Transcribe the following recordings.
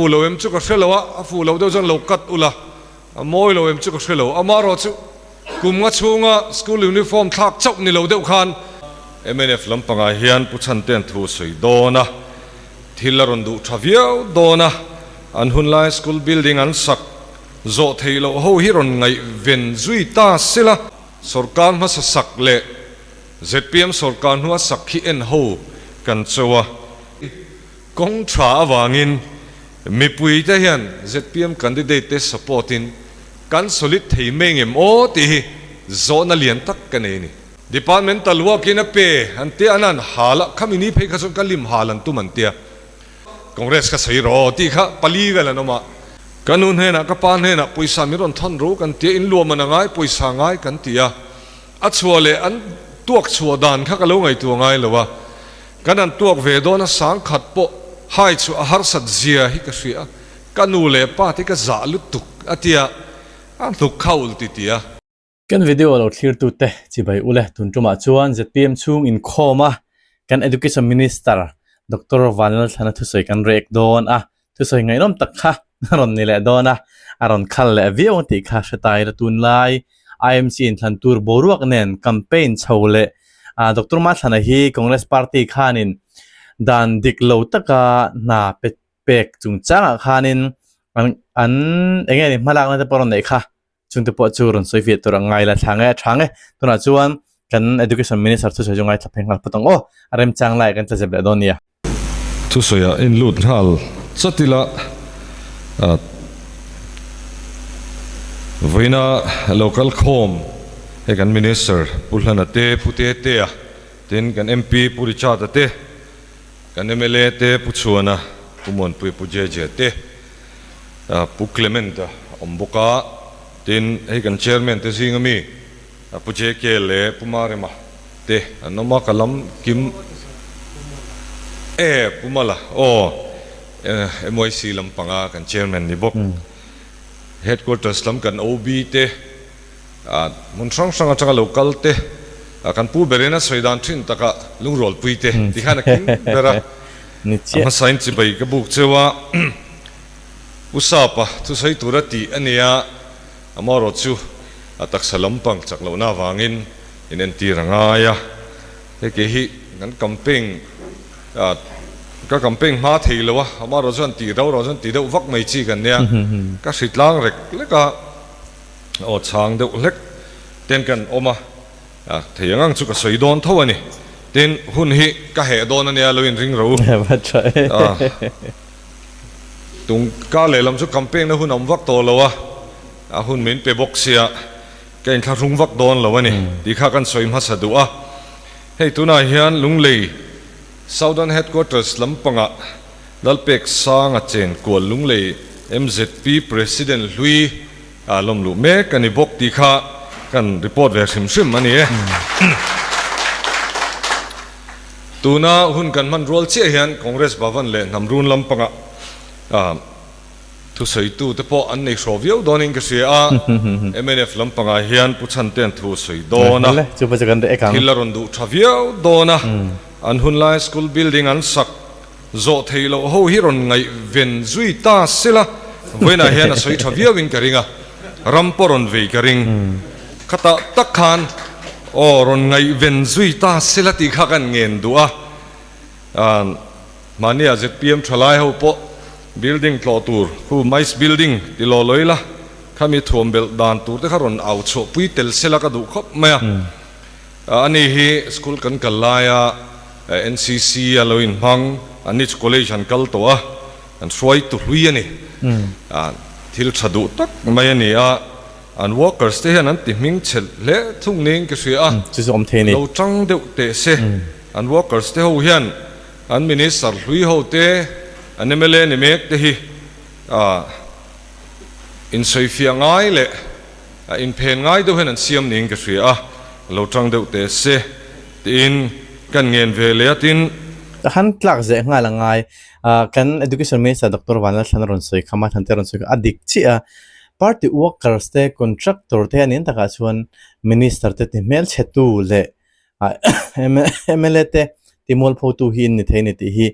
Fuh lo em chu ka hre lo a, a fuh loh deuh chuan lo cut ula, a mawi lo em chu ka hre lo. Amaherawh chu kum nga chhunga school uniform thlak chauh ni lo deuh khan mnf lampangah hian Pu Chhantea'n thu a sawi dawn a, thil a rawn duh tha viau dawn a, an hunlai school building an sak zawh theih loh ho hi rawn ngaihven zui ta sela, Sorkar hmasa sak leh zpm sorkar hnua sak hi en ho kan cho a. Kawng tha avangin mipuite hian zpm candidate te support in kan solid thei mai ngem aw tih hi zawhna lian tak ka nei a ni. Departmental work in a pe an tia an an hal a, khami ni phei kha chuan ka lim hal an tum an tia. Congress ka sawi rawh aw tih kha pali vel an awm a. Ka nu hnenah ka pa hnenah pawisa min rawn thawn ru kan tia in luam an a ngai pawisa ngai kan ti a. A chhuah leh an tuak chhuah dan kha ka lo ngaihtuah ngai lo a. Kan an tuak ve dawn a sang khat pawh hai chu a harsat zia hi ka hria, ka nu leh pa te ka zah lutuk a tia, a hnuk khaul ti ti a. Kan video lo thlirtute chibai ule tun tumah chuan zpm chhung inkhawm a kan Education Minister Doctor Vanlalthlana thusawi kan rek dawn a, thusawi ngaihnawm tak kha a rawn ni leh dawn a, a rawn khal leh viau ang tih kha hre ta ila tunlai IMC inthlan tur boruak nen campaign chho leh ah Doctor Mathlana hi Congress party khanin dan dik lo taka hna pe pek chungchangah khanin an an eng nge ni hmalakna te pawh a rawn neih kha chungte pawh chu rawn sawi fiah tur a ngai la thlang e a tha nge tunah chuan kan Education Minister thusawi chu ngaithla phei nghal phawt ang aw a remchang lai kan tlazep leh dawn nia. Thusawiah in lut nghal chat ila vawiina local khawm hei kan Minister Pu Hlana te, Pu Tetea tin kan MP Pu Richard-a te, kan mla te Pu Chhuana, Pu Muanpuia, Pu JJ te, Pu Clement-a awm bawk a, tin hei kan Chairman te zinga mi Pu JK leh Pu Marema te an awm a, ka lam kim e Pu Mala aw MYC lampanga kan Chairman ni bawk, Headquarters lam kan OB te hmun hrang hrang atanga lo kal te kan pu berin a sawi dan thin taka lungrualpui te ti khan a kim ber a, a hmasain chibai ka buk cheu a, Pu Sapa thusawi tura tih a nia. Amaherawh chu a taksa lampang chak lohna avangin in entir a ngai a, hei ke hi kan campaign ka campaign hma thei lo a, amaherawh chuan tih rau rau chuan ti deuh vak mai chi kan nia, ka hri tlang rek lek a, aw chhang deuh hlek ten kan awm a, thei ang ang chu ka sawi dawn tho a ni, tin hun hi ka heh dawn a nia lo inring ro. Tung ka lehlam chu campaign na hun awm vak tawh lo a, a hun min pe bawk sia ka inthlahrung vak dawn lo a ni tih kha kan sawi hmasa duh a. Hei tunah hian Lunglei Southern Headquarters lampangah Lalpek Sanga Chenkual Lunglei mzp President hlui a lawm luh mek a ni bawk tih kha kan report ve hrim hrim a ni e. Tuna hun kan hman rual chiah hian Congress Bhavan leh hnam run lampangah thusawitu te pawh an nei hraw viau dawnin ka hria a, mnf lampangah hian Pu Chhantea'n thu a sawi dawn a, thil a rawn duh tha viau dawn a, an hunlai school building an sak zawh theih loh ho hi rawn ngaihven zui ta sela, vawiinah hian a sawi tha viauin ka ring a, ram pawh rawn vei ka ring. Khatah tak khan aw rawn ngaihven zui ta sela tih kha kan ngen duh a, mahnia zpm thalai ho pawh building tlawh tur khu mice building ti law lawi la, khami thuam belh dan tur te kha rawn au chhuah pui tel sela ka duh khawp mai a. Ani hi school kan kal laia NCC a lo inhmang, anni chu college an kal tawh a, an hruai tu hlui a ni. Thil tha duh tak mai a ni a, an workers te hian an ti hming chhe hle thung niin ka hria a, lo tang deuh teh se. An workers te ho hian an minister hlui ho te, an mla ni mek te hi insawifiah ngai leh inphen ngai deuh hian an siam niin ka hria a, lo tang deuh teh se. Tiin kan ngen ve leh a, tin. Ka han tlak zeh nghal a ngai. Kan Education Minister Doctor Vanlalthlan a rawn sawi kha, Mathan te a rawn sawi kha a dik chiah a. Party workers te, contractor te an in takah chuan Minister te ti hmelchhetu leh mla te. Timualphotu hi in ni thei a ni tih hi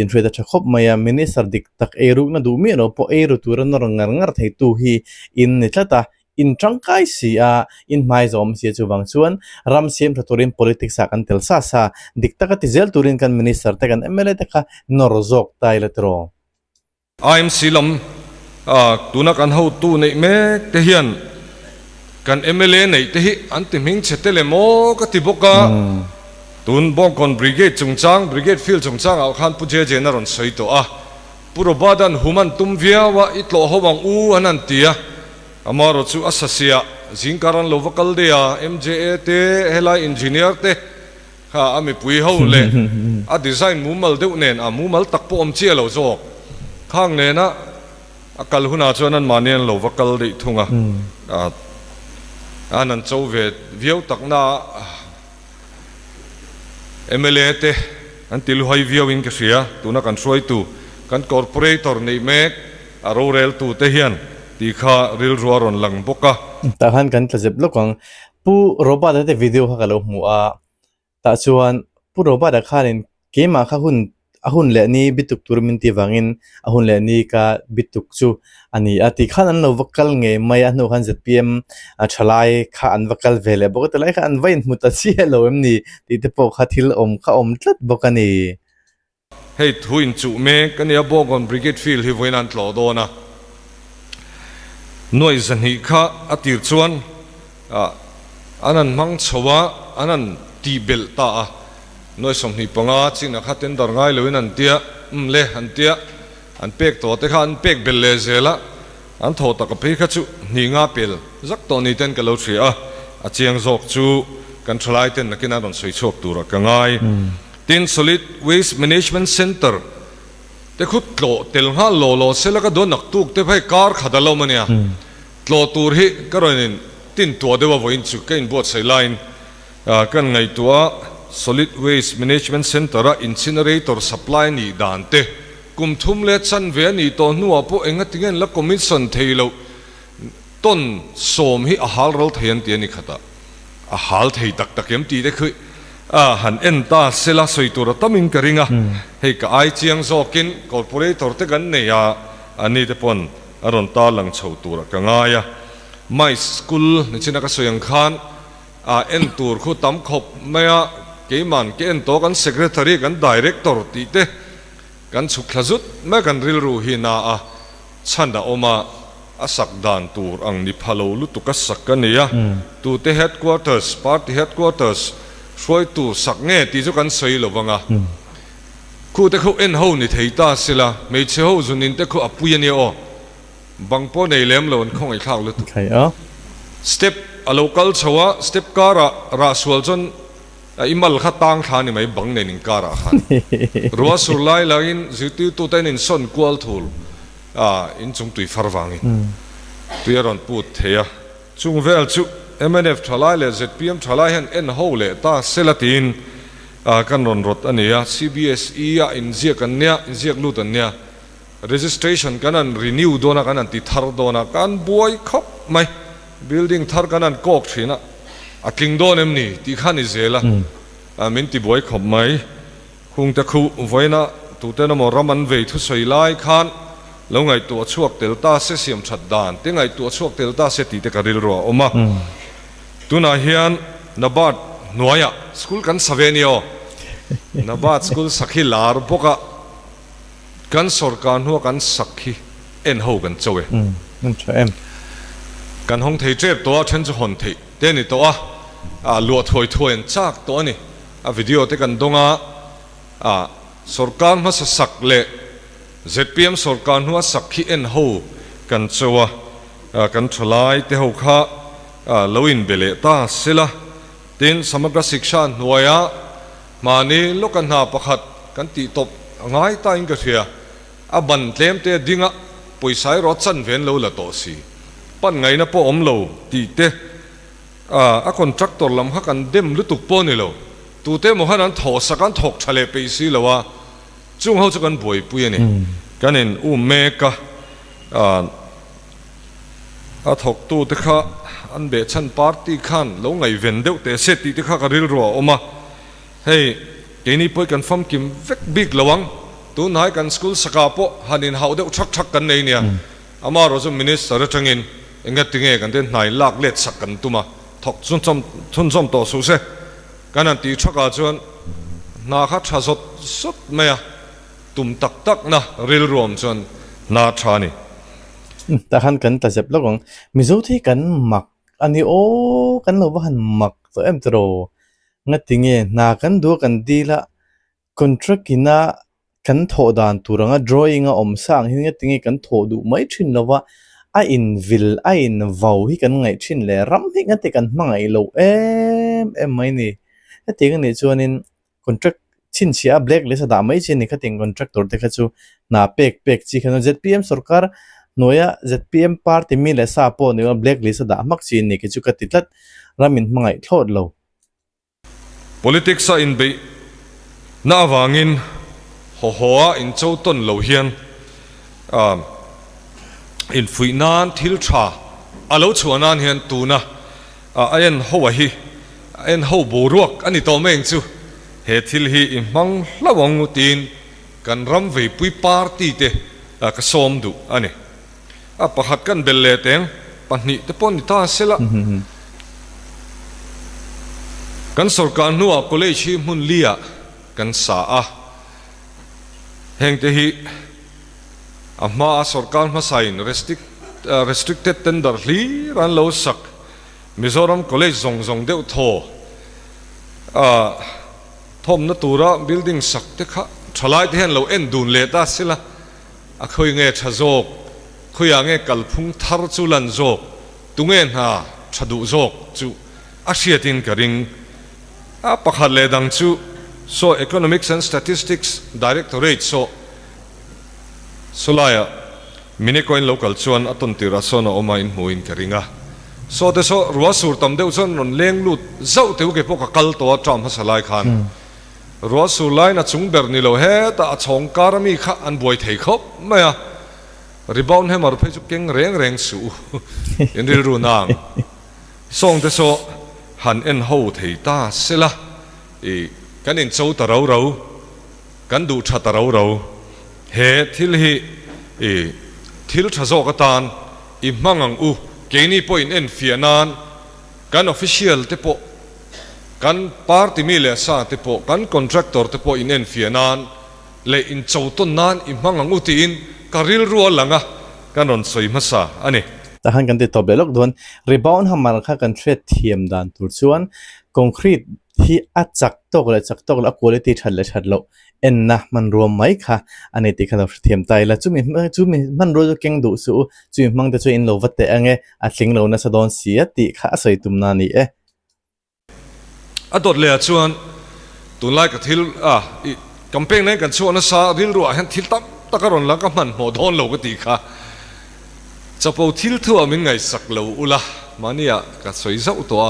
inhriat a tha khawp mai a, Minister dik tak eirukna duh miah lo pawh eiru tura nawr ngar ngar theitu hi in ni tlat a, in tangkai si a, in hmai zawm si a chuvang chuan ram siam tha turin politics ah kan tel sa sa, dik taka ti zel turin kan Minister te kan mla te kha nawr zawk ta ila tiraw. IMC lam tuna kan hotu neih mek te hian kan mla neih te hi an ti hming chhe tel em aw ka ti bawk a, tun Bawngkawn Brigade chungchang, Brigade Field chungchang ah khan Pu JJ na rawn sawi tawh a, Pu Robert-a'n hum an tum viau a, i tlawh ho ang u an han ti a, amaherawh chu a sasiah zingkar an lo va kal daih a, MJA te, helai Engineer te kha a mipui ho leh a design mumal deuh nen a mumal tak pawh awm chiah lo zawk khang nena a kal hunah chuan anmahni an lo va kal daih thung a, an an cho ve viau takna a. Mla te an ti luhai viau in ka hria, tuna kan hruaitu, kan corporator neih mek a roreltu te hian tih kha rilru a rawn lang bawk a. Tah khan kan tla zep lawk ang. Pu Robert-a te video kha ka lo hmu a, tah chuan Pu Robert-a khanin keimah kha hun a hun leh ni bituk tur min tih vangin a hun leh ni ka bituk chu a ni a tih khan an lo va kal ngei mai a hnu khan zpm a thalai kha an va kal ve leh bawk a tilai kha an va inhmu ta chiah lo em ni tih te pawh kha thil awm kha awm tlat bawk a ni. Hei thu inchuh mek a nia Bawngkawn Brigade Field hi vawiin an tlawh dawn a, nuaih zahnih kha a tir chuan an han hmang chho a, an han tihbelh ta a. Nuai 25 chin a kha tender ngai loin an tia, umm le an tia, an pek tawh te kha an pek belh leh zel a, an thaw tak a phei kha chu hnih nga pel zak tawh ni ten ka lo hria a, a chiang zawk chu kan thalai ten nakin an rawn sawi chhuak turah ka ngai. Tin, Solid Waste Management Centre te khu tlawh tel nghal law law sela ka duan naktuk te phei kar khat a la awm a nia, tlawh tur hi ka rawn in tin tuah deuh a vawiin chu ka inbuatsaih laiin Kan ngaihtuah a, Solid Waste Management Centre-a incinerator supply nih dan te, kum thum leh chanve a nih tawh hnuah pawh engatinge an la commission thei loh tawn sawm hi a hal ral thei an ti a ni khatah. A hal thei tak tak em tih te khi a han en ta sela sawi tur a tamin ka ring a, hei ka ai chiang zawkin corporator te kan nei a, ani te pawn a rawn tarlang chho turah ka ngai a. Mice School nichina ka sawi ang khan A en tur khu tam khawp mai a, keiman ka en tawh kan secretary kan director tih te kan chhuk thla zut mai a kan rilru hi na a chhan a awm a, a sak dan tur ang ni pha lo lutuk a sak a ni a, tute headquarters party headquarters hruaitu sak nge tih chu kan sawi lo vang a, khu te khu en ho ni thei ta sila hmeichhe ho zunin te khu a pui a nia aw. Bang pawh nei lem lo an khawngaih thlak lutuk. Step a lo kal chho a, step karah rah sual chuan a i mal kha tang thla a ni mai bang nen inkarah khan. Ruah sur lai langin zirtirtute an insawn kual thul a, inchung tui far vangin tui a rawn put thei a. Chung vel chu mnf thalai leh zpm thalai hian en ho leh ta sela tiin kan rawn rawt a ni a, CBSE a inziak an nia, inziak lut an nia. Registration kan han renew dawn a, kan han ti thar dawn a, kan buai khawp mai. Building thar kan han kawk thin a, a tling dawn em ni tih kha ni zel a, min ti buai khawp mai. Khungte khu vawiina tuten emaw ram an vei thusawi lai khan lo ngaihtuah chhuak tel ta se, siam that dan te ngaihtuah chhuak tel ta se tih te ka rilru a awm a. Tunah hian Nabard hnuaiah school kan sa ve nia aw. Nabard school sakhi lar bawk a. Kan sawrkar hnua kan sak hi en ho kan cho e. An tha em. Kan hawng thei tep tawh a, then chu hawn theih te a ni tawh a, a luah thuai thuai an chak tawh a ni. A video te kan dawng a, a sawrkar hmasa sak leh zpm sawrkar hnua sak hi en ho kan cho a, kan thalai te ho kha lo inbe leh ta sela. Tin, Samagra Shiksha hnuaia Mahni lawka hna pakhat kan tih tawp a ngai ta in ka hria. A ban tlem te a ding a, pawisa erawh a chan ve an lo la tawh si. Pan ngaihna pawh awm lo tih te a contractor lam kha kan dem lutuk pawh a ni lo. Tute emaw khan an thawh sak a, an thawk tha leh peih si lo a, chung ho chu kan buaipui a ni. Kan in um mek a, a thawktu te kha an behchhan party khan lo ngaihven deuh teh se tih te kha ka rilru a awm a. Hei. Keini pawh kan famkim vek bik lo ang. Tunhnai kan school sakah pawh han inhauh deuh thak thak kan nei nia. Amaherawhchu Minister atangin engatinge kan te hnai lak let sak kan tum a, thawk chhunzawm tawh suh se. Kan han tih thakah chuan hna kha tha zawt zawt mai a, tum tak takna rilruam chuan hna tha a ni. Tah khan kan tla zep lawk ang. Mizo te hi kan mak a ni aw, kan lo va han mak tawh em tiraw? Ngatinge hna kan duh a kan dil a, Contract ina kan thawh dan tur anga drawing a awm sa ang hi ngatinge kan thawh duh mai thin lo va, a invil a invau hi kan ngaih thin leh ram hi ngati kan hmangaih loh em em mai ni. Hetiang anih chuanin contract chhinchhiah a black list a dah mai chi a ni khatiang contractor te kha chu hna pek pek chi kha zpm sorkar hnuaia zpm party mi leh sa pawh ni lo black list a dah hmak chi a ni kei chu ka ti tlat ram in hmangaih thlawt lo. Politics a inbeih na avangin haw haw a incho tawn lo hian infuih nan thil tha a lo chhuah nan hian tuna a en ho a hi a en ho boruak a ni tawh mai ang chu. He thil hi i hmang hlauh ang u tiin kan ram veipui party te ka sawm duh a ni. A pakhat kan belh leh teng pahnih te pawh ni ta se la. Kan sorkar hnuah college hi hmun liah kan sa a, hengte hi a hmaa sorkar hmasain restricted tender hlir an lo sak Mizoram college zawng zawng deuh thaw a thawmna tura building sak te kha thalai te hian lo en dun leh ta se la. A khawi nge tha zawk? Khawiah nge kalphung thar chu lan zawk? Tunge hna tha duh zawk chu a hriatin ka ring. A pakhat leh dang chu saw Economics and Statistics Directorate saw sawlaiah Minecoin lo kal chuan a tawn tirah sawn a awm a inhmuhin ka ring a. Saw te saw ruah sur tam deuh chuan rawn leng lut zauh teu ke pawh ka kal tawh a term hmasa lai khan. Ruah sur laiin a chung ber ni lo hetah a chhawng kar ami kha an buai thei khawp mai a, rebound hammer phei chu keng reng reng suh u in rilru nang sawng te saw han en ho thei ta sela i kan in cho ta ro ro kan duh tha ta ro ro he thil hi i thil tha zawk atan i hmang ang u keini pawh in en fiah nan kan official te pawh Kan party mi leh sa te pawh, kan contractor te pawh inenfiah nan leh incho tawn nan i hmang ang u tiin ka rilru a lang a, kan rawn sawi hmasa a ni. Tah khan kan ti tawp leh lawk dawn. Rebound hammer kha kan hriat thiam dan tur chuan concrete hi a chak tawk leh chak tawk loh, a quality that leh that loh enna hmanrua mai kha a ni tih kha lo hrethiam ta ila. Chumi chumi hmanrua chu keng duh suh u, chumi hmang te chu in lo va teh ang e, a tling lo nasa dawn si a tih kha a sawi tumna a ni e. A dawt leh ah chuan tunlai ka thil a i campaign na in kan chhuah nasa rilru ah hian thil tam tak a rawn lang ka hmanhmawh dawn lo ka tih kha chapo thil thu ah min ngaihsak lo ula mahni ah ka sawi zauh tawh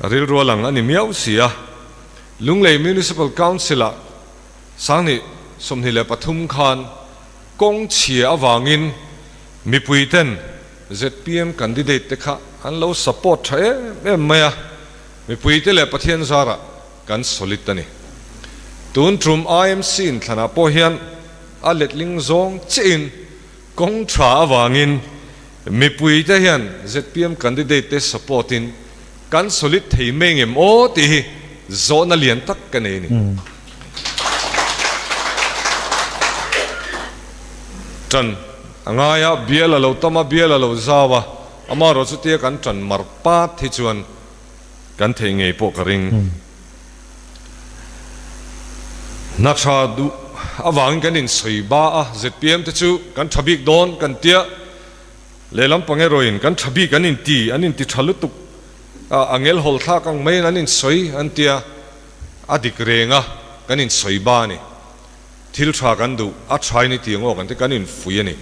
a rilru a lang a ni miau si a Lunglei Municipal Council ah Sanghnih 23 khan kawng chhia avangin mipui ten Zpm candidate te kha an lo support tha em em mai a, mipui te leh Pathian zarah kan solid a ni. Tun tum IMC inthlanah pawh hian a letling zawng chiahin kawng tha avangin mipui te hian zpm candidate te support in kan solid thei mai ngem aw tih hi zawhna lian tak ka nei a ni. Tan a ngai a, bial a lo tam a, bial a lo zau a, amaherawh chutia kan tan mar pat hi chuan kan theih ngei pawh ka ring. Hna tha duh avangin kan insawi ba a, zpm te chu kan tha bik dawn kan tia, lehlam pang erawhin kan tha bik an inti, an inti tha lutuk a, a ngel hawl thlak ang maiin an insawi an tia, a dik reng a, kan insawi ba a ni. Thil tha kan duh, a thain i tih ang aw kan ti, kan infui a ni.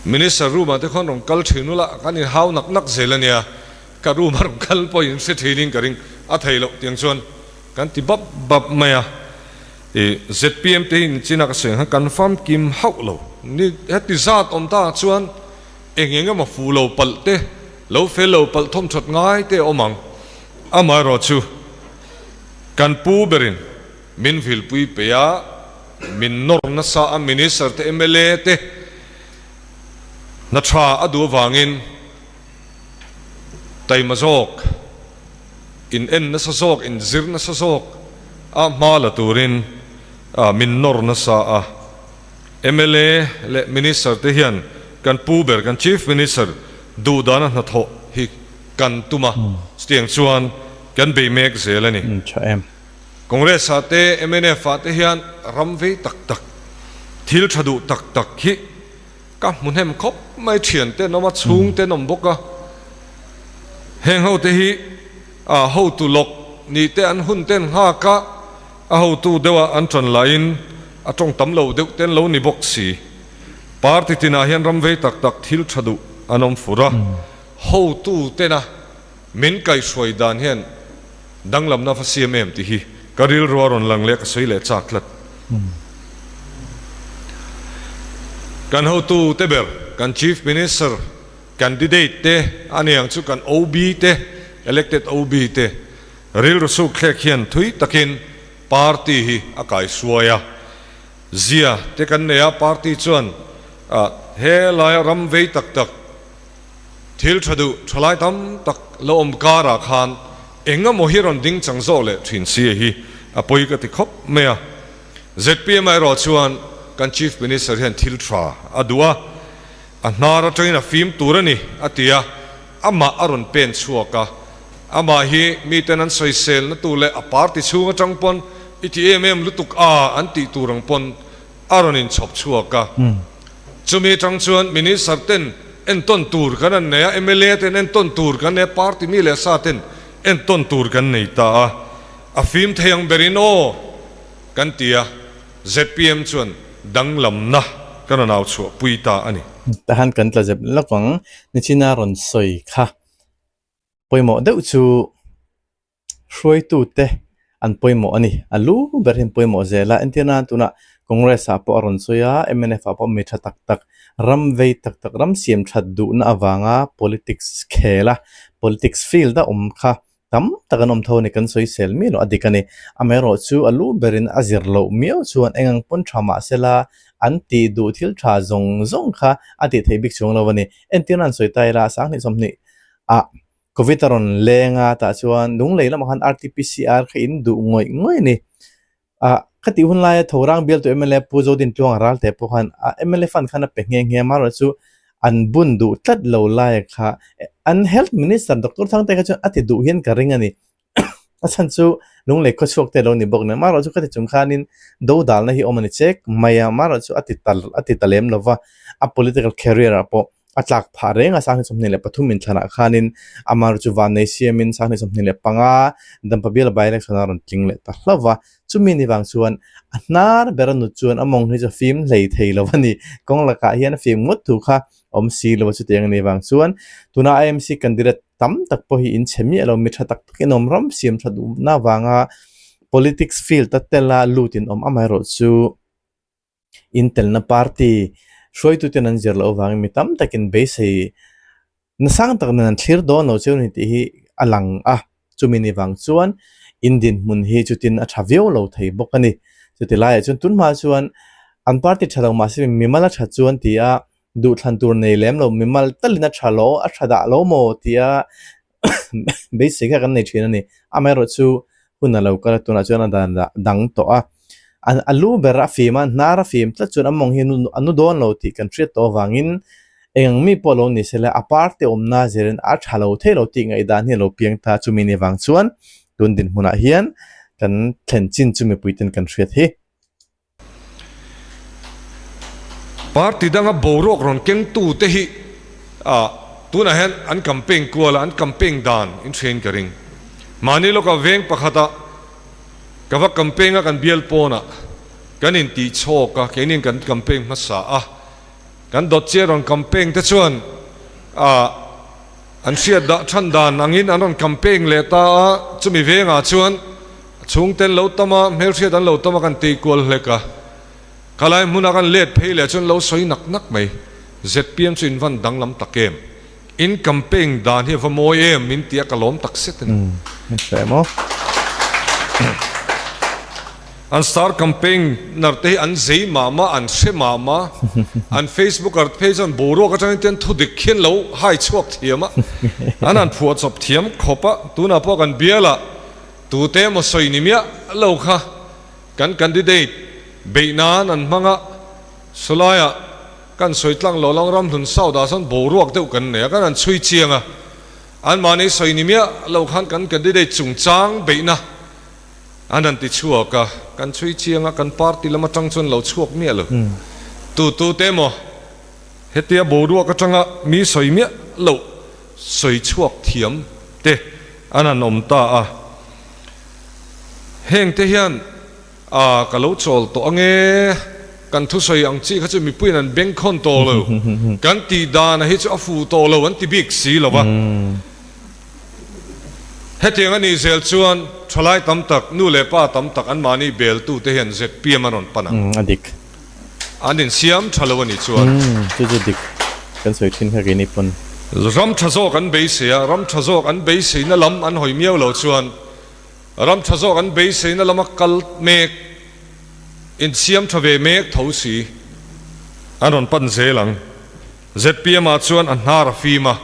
Minister room ah te khawn rawn kal thin ula, kan inhau nak nak zel a nia, ka room a rawn kal pawh in hre thin in ka ring, a thei loh tiang chuan kan ti bap bap mai a. I zpm te hi inchina ka sawi ang khan kan famkim hauh lo, ni heti zat awm ta chuan eng eng emaw fuh lo palh te, lo fel lo palh thawmthat ngai te a awm ang. Amaherawhchu kan pu berin. min vilpui pe a, min nawr nasa a, Minister te, mla te hna tha a duh avangin taima zawk, in en nasa zawk, in zir nasa zawk a hma la turin min nawr nasa a. Mla leh Minister te hian kan pu ber, kan Chief Minister duh dana hnathawh hi kan tum a, chutiang chuan kan bei mek zel a ni. Congress ah te, mnf ah te hian ram vei tak tak, thil tha duh tak tak hi ka hmu hnem khawp mai, thian te an awm a, chhung te an awm bawk a, heng ho te hi hotu lawk nih te an hun te an nghak a, a hotu deuh a an tan lahin a tawng tam lo deuh te an lo ni bawk si. Party tinah hian ram vei tak tak thil tha duh an awm fur a, hotu tena min kaihhruai dan hian danglamna va siam em tih hi ka rilru a rawn lang leh ka sawi leh chak tlat. Kan hotu te ber, kan Chief Minister candidate te a niang chu kan OB te, elected OB te rilru suk thlek hian thui takin party hi a kaihruai a. Zia te kan nei a, party chuan he laia ram vei tak tak, thil tha duh thalai tam tak lo awm karah khan eng emaw hi rawn ding chang zawk leh thin si hi a pawi ka ti khawp mai a. Zpm ah erawh chuan kan Chief Minister hian thil tha a duh a, a hnar atangin a fim tur a ni a ti a, amah a rawn pen chhuak a, amah hi miten an sawiselna tur leh a party chhung atang pawn i ti em em lutuk a an tih tur ang pawn a rawn inchhawp chhuak a. Chumi atang chuan Minister ten entawn tur kan an nei a, mla ten entawn tur kan nei a, party mi leh sa ten entawn tur kan nei ta a, a fim thei ang berin aw kan ti a, zpm chuan danglamna kan rawn au chhuah pui ta a ni. Tahan kan tla zep lawk ang, nichina rawn sawi kha pawimawh deuh chu hruaitute an pawimawh a ni. A lu ber hi an pawimawh zel a, entir nan tunah Congress ah pawh a rawn sawi a, mnf ah pawh mi tha tak tak, ram vei tak tak, ram siam that duhna avanga politics khel a, politics field a awm kha tam tak an awm tho a ni, kan sawi sel miah loh a dik a ni. Amaherawh chu a lu berin a zir loh miau chuan eng ang pawn tha mah sela an tih duh thil tha zawng zawng kha a tih theih bik chuang lo a ni. Entir nan sawi ta ila 20 20 ah Covid a rawn leng a tah chuan Lunglei lamah khan RTPCR kha in duh ngawih ngawih a ni. Ah ka tih hun laia Thorang bialtu mla Pu Zodintluanga Ralte pawh khan a mla fund khan a pe nghe nghe a, amaherawh chu an bun duh tlat lo laia kha an Health Minister Doctor Thangte kha chuan a ti duh hian ka ring a ni. A chhan chu Lunglei khawchhuak te a lo ni bawk nen, amaherawh chu ka ti chung khanin dodalna hi awm a ni chek mai a, amaherawh chu a ti ta a ti ta lem lova a political career ah pawh a tlak phah reng a, 2023 inthlanah khanin amah chu vannei siamin 2025 Dampa bial by election a rawn tling leh ta hlauh va, chumi ni vang chuan a hnar ber a nut chuan a mawng hi chu a fim hlei thei lo a ni, kawng lakah hian a fim ngawt thu kha awm si lo a chutiang a nih vang chuan tuna IMC candidate tam tak pawh hi in chhe miah lo mi tha tak tak in awm ram siam tha duhna avanga politics field a tela lut in awm amaherawh chu. Intelna party hruaituten an zir loh avangin mi tam takin beisei nasang tak nen an thlir dawn lo cheu a ni tih hi a lang a, chumi ni vang chuan in dinhmun hi chutin a tha viau lo thei bawk a ni. Chuti laiah chuan tunhma chuan an party tha lo mahse mimal a tha chuan tia duhthlan tur nei lem lo, mimal talin a tha lo, a tha dah lo maw tia beisei kha kan nei thin a ni. Amaherawh chu hun a lo kal a, tunah chuan a dan dang tawh a, a lu ber a fim a, hnar a fim tlat chuan a mawng hi a nu dawn lo tih kan hriat tawh avangin eng ang mi pawh lo ni se la a party awmna zirin a tha lo thei lo tih ngaihdan hi a lo piang ta. Chumi ni vang chuan tun dinhmunah hian kan thlen chin chu mipui ten kan hriat hi. Party danga boruak rawn kengtu te hi tunah hian an campaign kual a, an campaign dan in hriain ka ring. Mahni lawkah veng pakhatah ka va campaign a, kan bial pawnah kan intih chhawk a, keinin kan campaign hmasa a, kan dawt chiah rawn campaign te chuan an hriat dah than dan angin an rawn campaign leh ta a, chumi vengah chuan A chhungte an lo tam a, hmelhriat an lo tam a kan tei kual hlek a. Khalai hmuna kan let phei leh chuan lo sawi nak nak mai. Zpm chu in van danglam tak em? In campaign dan hi a va mawi em? Min ti a ka lawm tak set a ni. An star campaigner te hi an zei mah mah, an hre mah mah, an Facebooker te phei chuan boruak atangin te an thudik khi an lo hai chhuak thiam a, an han phuah chawp thiam khawp a, tunah pawh kan bialah tute emaw sawi ni miah lo kha kan candidate beih nan an hmang a, sawlaiah kan sawi tlang lo lang ramhlun south ah sawn boruak deuh kan nei a, kan han chhui chiang a, anmahni sawi ni miah lo khan kan candidate chungchang beihna An han ti chhuak a, kan chhui chiang a, kan party lam atang chuan lo chhuak miah lo. Tu tu te maw hetia boruak atanga mi sawi miah loh sawi chhuak thiam te an han awm ta a. Heng te hian a ka lo chawl tawh ange, kan thusawi ang chi kha chu mipuiin an bengkhawn tawh lo, kan tih dan a hi chu a fuh tawh lo an ti bik si lo va. Hetiang a nih zel chuan thalai tam tak, nu leh pa tam tak anmahni beltute hian zpm an rawn pan ang. A dik. An insiam tha lo a nih chuan. Chu chu dik. Kan sawi thin kha keini pawn. Ram tha zawk an beisei a, ram tha zawk an beiseina lam an hawi miau lo chuan ram tha zawk an beiseina lama kal mek, insiam tha ve mek tho si an rawn pan zel ang. Zpm ah chuan a hnar a fim a.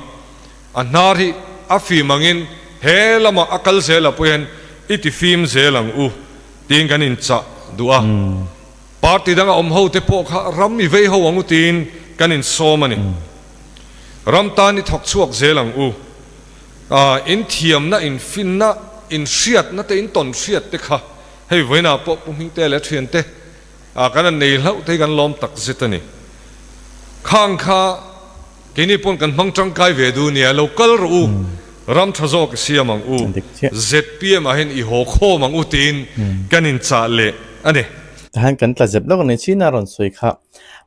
A hnar hi a fim angin he lamah a kal zel ah pawh hian i ti fim zel ang u tiin kan inchah duh a. Party danga awm ho te pawh kha ram i vei ho ang u tiin kan insawm a ni. Ram tan i thawk chhuak zel ang u. In thiamna, in finna, in hriatna te, in tawn hriat te kha hei vawiinah pawh Pu Hmingte leh a thiante kan han nei hlauh te hi kan lawm tak zet a ni. Khang kha. Keini pawn kan hmang tangkai ve duh nia, lo kal rawh u, ram tha zawk i siam ang u, zpm ah hian i haw khawm ang u tiin kan inchah leh a ni. Tahan kan tla zep lawk a ni chin a rawn sawi kha.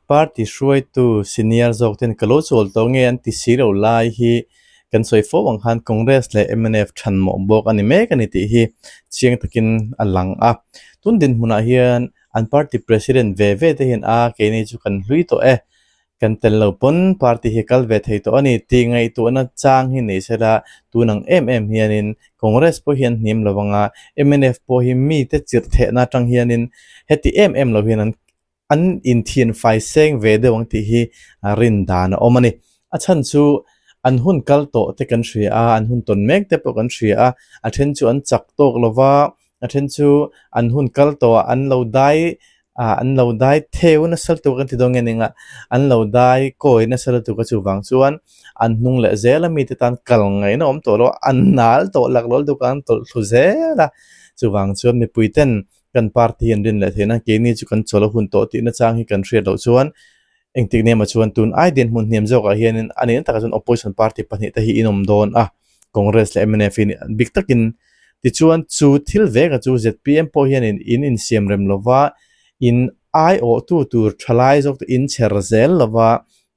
Party hruaitu senior zawk ten ka lo chawl tawh nge an ti si lo lai hi kan sawi fo ang khan Congress leh mnf than mawh bawk a ni mek a ni tih hi chiang takin a lang a. Tun dinhmunah hian an party president ve ve te hian a keini chu kan hlui tawh e Kan tel lo pawn party hi kal ve thei tawh a ni tih ngaihtuahna chang hi nei sela tun ang em em hianin Congress pawh hi an hnim lo ang a, mnf pawh hi mite chirh thehna atang hianin heti em em lo hian an an inthian fai seng ve deuh ang tih hi rin dan a awm a ni. A chhan chu an hun kal tawh te kan hria a, an hun tawn mek te pawh kan hria a, a then chu an chak tawk lo va, a then chu an hun kal tawh ah an lo dai ah an lo dai theu nasa lutuk an ti dawn nge ning a an lo dai kawi nasa lutuk a chuvang chuan an hnung leh zel a mite tan kal ngaihna awm tawh lo a an nal tawh lak lo lutuk a an tawlh thlu zel a chuvang chuan mipui ten kan party an rin leh theihna keini chu kan chawl a hun tawh tih nachang hi kan hriat loh chuan Engtik nemaw chuan tun ai dinhmun hniam zawkah hianin a nihna takah chuan opposition party pahnihte hi in awm dawn a, Congress leh mnf hi bik takin. Tichuan chu thil veka chu zpm pawh hianin in insiam rem lova, in aiawhtu tur thalai zawk te in chher zel lova,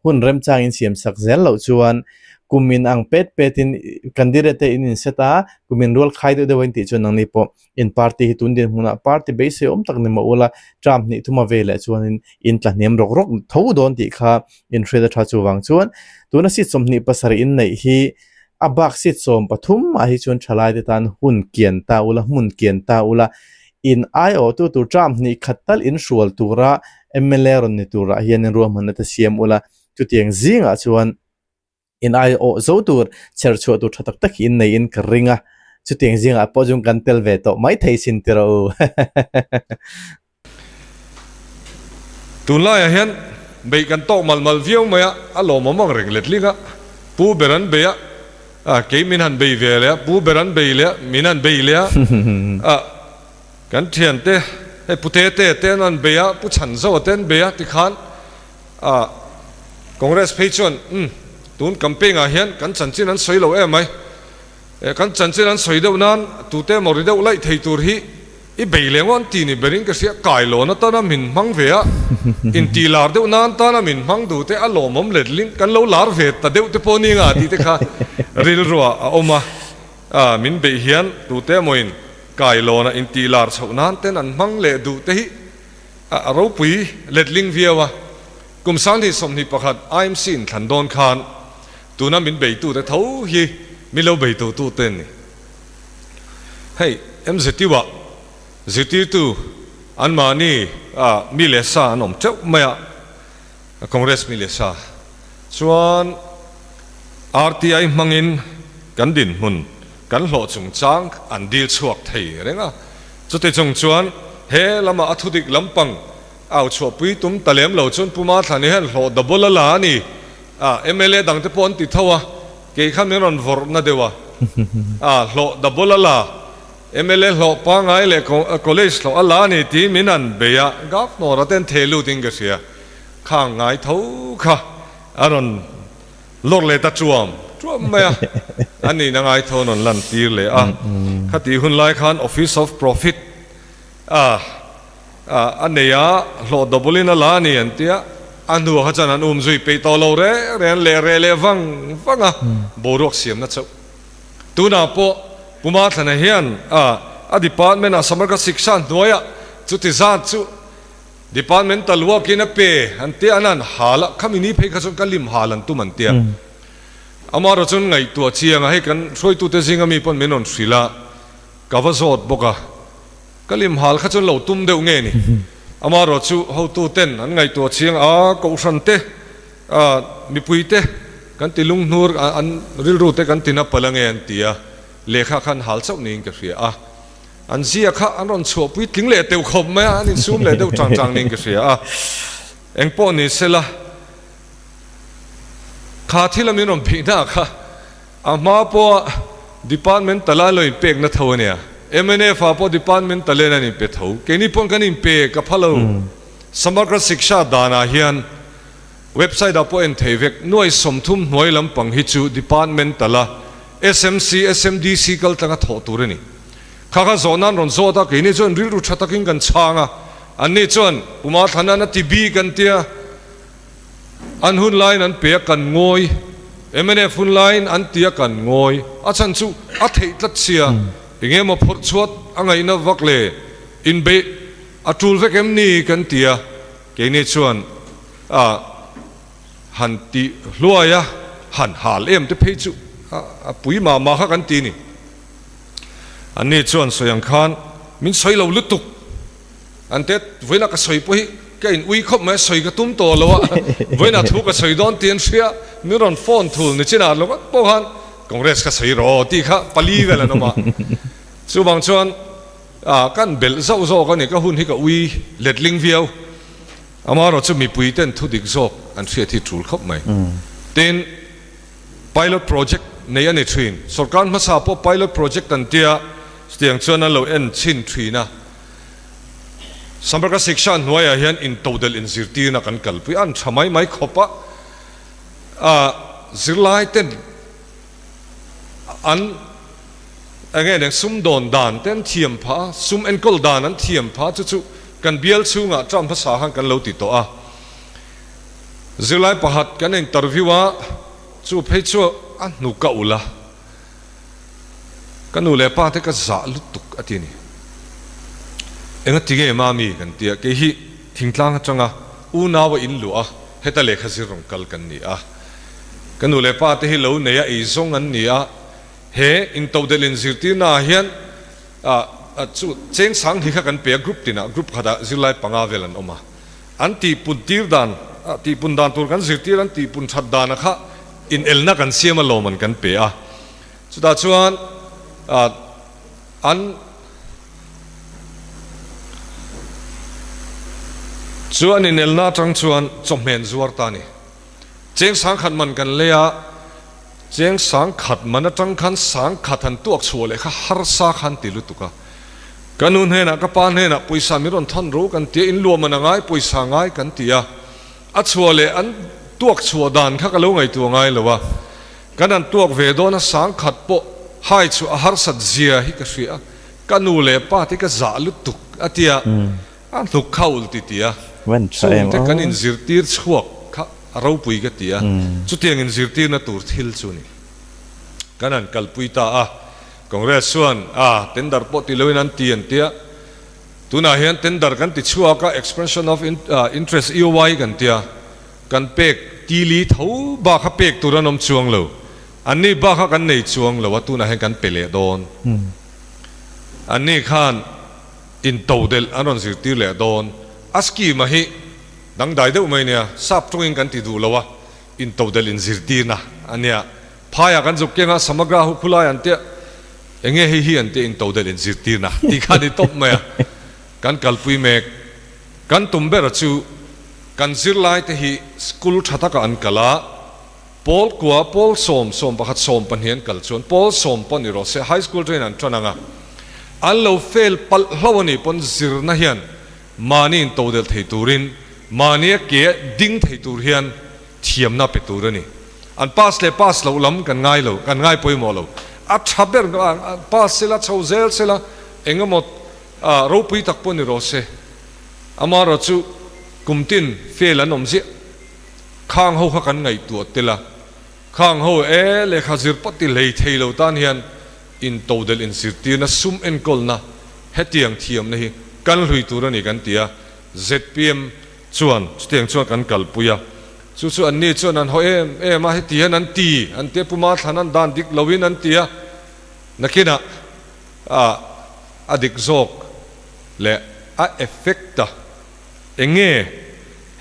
hun remchang in siam sak zel loh chuan kum in ang pet petin candidate te in inset a, kum in rual khai deuh deuh a intih chuan nangni pawh In party hi tun dinhmunah party beisei awm tak ni mah ula, term hnih thuma ve leh chuanin in tla hniam rawk rawk tho dawn tih kha in hriat a tha chuvang chuan tuna seat 27 in neih hi a bak seat 13 ah hi chuan thalaite tan hun kian ta ula, hmun kian ta ula, in aiawhtu tur term hnih khat tal in hrual tura mla rawn ni turah hianin ruahmanna te siam ula, chutiang zingah chuan In ai awh zo tur chher chhuah tur tha tak tak hi in nei in ka ring a, chutiang zingah pawh chuan kan tel ve tawh mai thei sin ti rawh u. Tunlaiah hian beih kan tawk mal mal viau mai a, a lawmawm ang reng letling a, pu ber an bei a, kei min han bei ve leh a, pu ber an bei leh a, min han bei leh a, kan thiante hei pu Tete te an han bei a, pu Chhanzoa te an bei a tikhan A, Congress phei chuan, Umm, tun campaign ah hian kan chanchin an sawi lo em mai. Eh, kan chanchin an sawi deuh nan tute emaw ri deuh laih thei tur hi i bei leh ngawt an ti ni berin ka hria, kailawn atana min hmang ve a, intih lar deuh nan tana min hmang duh te a lawmawm letling kan lo lar ve ta deuh te pawh ni nga tih te kha rilruah a awm a. A, min beih hian tute emawin kailawn a intih lar chhoh nan ten an hmang leh duh te hi A ropui letling viau a, kum 2021 IMC in thlan dawn khan tuna min beitute tho hi min lo beitutute an ni. Hei MZU ah zirtirtu Anmahni mi leh sa an awm teuh mai a, Congress mi leh sa chuan RTI hmangin kan dinhmun kan hlawh chungchang an dil chhuak thei reng a. Chuti chung chuan he lamah a thudik lampang au chhuahpui tum ta lem lo chuan Pu Mathlani hian hlawh double a la a ni. Mla dangte pawh an ti tho a, kei kha min rawn vawrh na deuh a, hlawh double a la. Mla hlawh pangngai leh college hlawh a la a ni tiin min han bei a, Governor a ten thei lut in ka hria. Khang ngai tho kha a rawn lawr leh ta chuam chuam mai a, a nihna ngai tho an rawn lan tir leh a. Khatih hun lai khan Office of Profit a a nei a, hlawh double in a la a ni an tia, a hnuah kha chuan an um zui peih tawh lo reng reng an leh reh leh vang vang a, boruak siamna chauh. Tunah pawh Pu Mathlana hian a department ah Samarka Siksha hnuaiah chuti zat chu departmental work in a pe an tia an han hal a, khami ni phei kha chuan ka lim hal an tum an tia. Amaherawh chuan ngaihtuah chiang a, hei kan hruaitute zinga mi pawn min rawn hrilh a, ka va zawt bawk a, ka lim hal kha chuan lo tum deuh nge ni. Amaherawh chu hotuten an ngaihtuah chiang a, kohhran te A, mipuite kan ti lunghnur a, an rilrute kan ti na palh ange an ti a, lehkha kha an hal chauh niin ka hria a. An zia kha an rawn chhuahpui tling leh teuh khawp mai a, an insum leh deuh chang chang niin ka hria a. Engpawh ni sela, kha thila min rawn phihna kha a hma pawha department tala an lo inpekna tho a nia. Mnf ah pawh department talen an inpe tho. Keini pawn kan inpe ka pha lo. Samagra Shiksha danah hian Website ah pawh en thei vek. Nuai 30 hnuai lampang hi chu Departmental a SMC, SMDC kal tlanga thawh tur a ni. Kha kha zawh nan rawn zawt a, keini chuan rilru tha takin kan chhang a, anni chuan Puma Thlana'n a ti bik an tia, an hun laiin an pe a kan ngawi, mnf hun laiin an ti a kan ngawi, a chhan chu a theih tlat sia, enge maw phawrh chhuat a ngaihna vak le, inbeih a tul vek em ni kan ti a, keini chuan A han ti hluai a, han hal em te phei chu a pui mah mah kha kan ti ni. Anni chuan sawi ang khan min sawi lo lutuk, an te vawiinah ka sawi pawh hi ka in ui khawp mai a, sawi ka tum tawh lo a, vawiinah thu ka sawi dawn tih an hria, min rawn phone thul ni chinah lo ngawt pawh khan Congress ka sawi rawh tih kha pali vel an awm a, chuvang chuan kan belh zauh zawk a ni, ka hun hi ka ui letling viau. Amaherawh chu mipui ten thu dik zawk an hriat hi tul khawp mai. Tin, pilot project nei a ni thin. Sorkar hmasa pawh pilot project an tia, chutiang chuan an lo en chhin thin a. Samraka Shiksha hnuaiah hian intodelh inzirtirna kan kalpui a, an tha mai mai khawp a. Zirlai ten An enge nen sumdawn dan te an thiam phah a, sum enkawl dan an thiam phah a, chu chu kan bial chhungah term hmasa khan kan lo ti tawh a. Zirlai pakhat kan interview a, chu phei chu a hnu ka ulh a, ka nu leh pa te ka zah lutuk a ti a ni. Enga ti nge mami kan ti a, kei hi thingtlang atanga unau a inluah a, heta lehkha zir rawn kal kan ni a. Ka nu leh pa te hi lo nei a ei zawng an ni a, he intodelh inzirtirna ah hian chu cheng sang hi kha kan pe a, group tinah group khatah zirlai panga vel an awm a, an tihpun tir dan tihpun dan tur kan zirtir an tihpun that dana kha inelna kan siam a lawm an kan pe a, chutah chuan an chu an inelna atang chuan chawhmeh an zuar ta a ni. Cheng sangkhat man kan lei a, cheng sangkhat man atang khan sangkhat han tuak chhuah leh kha harsa khan ti lutuk a. Ka nu hnenah ka pa hnenah pawisa min rawn thawn ro kan ti a, in luah man a ngai pawisa ngai kan ti a. A chhuah leh an tuak chhuah dan kha ka lo ngaihtuah ngai lo a. Kan han tuak ve dawn a sangkhat pawh hai chhuah a harsat zia hi ka hria a, ka nu leh pa te ka zah lutuk a ti a. A hnuk kha ulh ti ti a, chungte kan inzirtir chhuak kha a ropui ka ti a, chutiang inzirtirna tur thil chu ni. Kan han kalpui ta a, Congress chuan a tender pawh ti loin an ti an tia, tunah hian tender kan ti chhuak a, expression of interest EOI kan tia, kan pek ti li tho bak kha pek tur an awm chuang lo, anni bak kha kan nei chuang lo a, tunah hian kan pe leh dawn. Anni khan. Intodelh an rawn zirtir leh dawn. A scheme a hi dangdai deuh mai nia, sap tawngin kan ti duh lo a, intodelh inzirtirna a nia. Phaiah kan zuk keng a, Samagra hu khulai an tia, enge hei hi an tia intodelh inzirtirna tih kha a ni tawp mai a. Kan kalpui mek. Kan tum ber chu kan zirlaite hi school tha taka an kal a, pawl kua, pawl sawm, 11, 12 an kal chuan pawl sawm pawh ni rawh se, high school train an tan ang a, an lo fail palh hlo a nih pawn zirna hian mahni intodelh thei turin, mahnia ke ding thei tur hian thiamna pe tur a ni. An pass leh pass loh lam kan ngai lo, kan ngai pawimawh lo. A tha ber pass sela, chho zel sela, engemaw ropui tak pawh ni rawh se. Amaherawh chu kum tin fail an awm ziah. Khang ho kha kan ngaihtuah tel a, khang ho e lehkha zir pawh ti hlei thei lo tan hian intodelh inzirtirna sum enkawlna hetiang thiamna hi kan hlui tur a ni kan ti a, zpm chuan chutiang chuan kan kalpui a, chu chu anni chuan an haw em em a, heti hian an ti an tia Puma thlan an dan dik loin an ti a, nakinah a dik zawk leh a effect a eng nge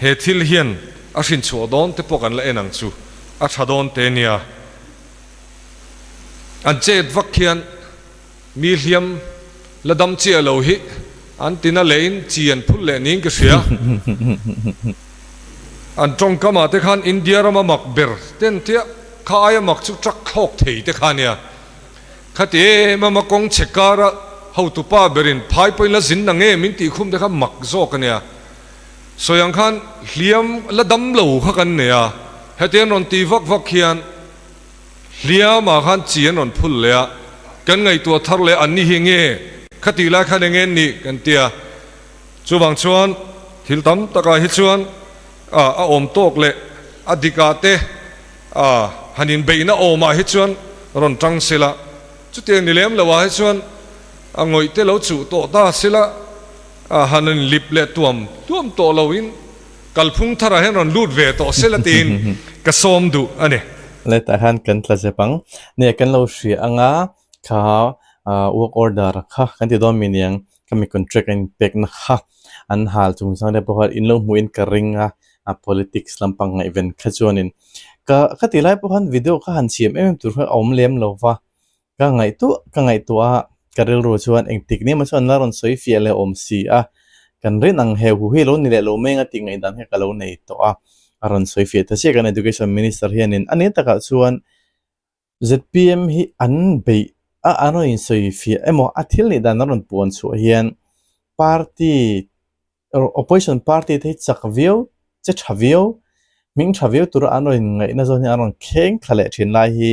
he thil hian a hrinchhuah dawn te pawh kan la en ang chu, a tha dawn te nia. An chet vak hian mi hliam la dam chiah lo hi an tina leh in chi an phul leh niin ka hria. An tawngkam ah te khan India rama mak ber ten tia kha aia mak chu truck thlawk thei te kha nia. Khati em em a kawng chhe kara hotupa berin phai pawhin la zin na nge min tih khum te kha mak zawk a nia. Sawi ang khan hliam la dam lo kha kan nei a, heti an rawn ti vak vak hian hliamah khan chi an rawn phul leh a, kan ngaihtuah thar leh an ni hi nge khati lai khan enge an nih kan ti a. Chuvang chuan thil tam takah hi chuan a awm tawk leh a dikah te a han inbeihna awmah hi chuan rawn tang sela, chutiang ni lem loah hi chuan a ngawih te lo chuh tawh ta sela, A han in lip leh tuam tuam tawh lo in kalphung tharah hian rawn lut ve tawh sela tiin ka sawm duh a ni. Letah hian kan tla zep ang. Nia kan lo hria anga kha work order kha kan ti dawn mi niang ka mi contract a in pekna kha an hal chungchang te pawh kha in lo hmuh in ka ring a, a politics lampang ngaihven kha chuanin ka ka ti lai pawh khan video kha han siam em em tur kha a awm lem lo va. Ka ngaihtuah ka ngaihtuah a, ka rilru chuan engtik ni emaw chuan la rawn sawi fiah leh awm si a, kan rin ang heu hu hi lo ni leh lo mai anga tih ngaihdan hi ka lo nei tawh a, a rawn sawi fiah ta chiah kan Education Minister hianin a ni takah chuan zpm hi an beih a, an rawn insawi fiah emaw a thil nih dan an rawn puan chhuah hian party opposition party te hi chak viau che tha viau hming tha viau tura an rawn inngaihna zawn hi an rawn kheng thla leh thin lai hi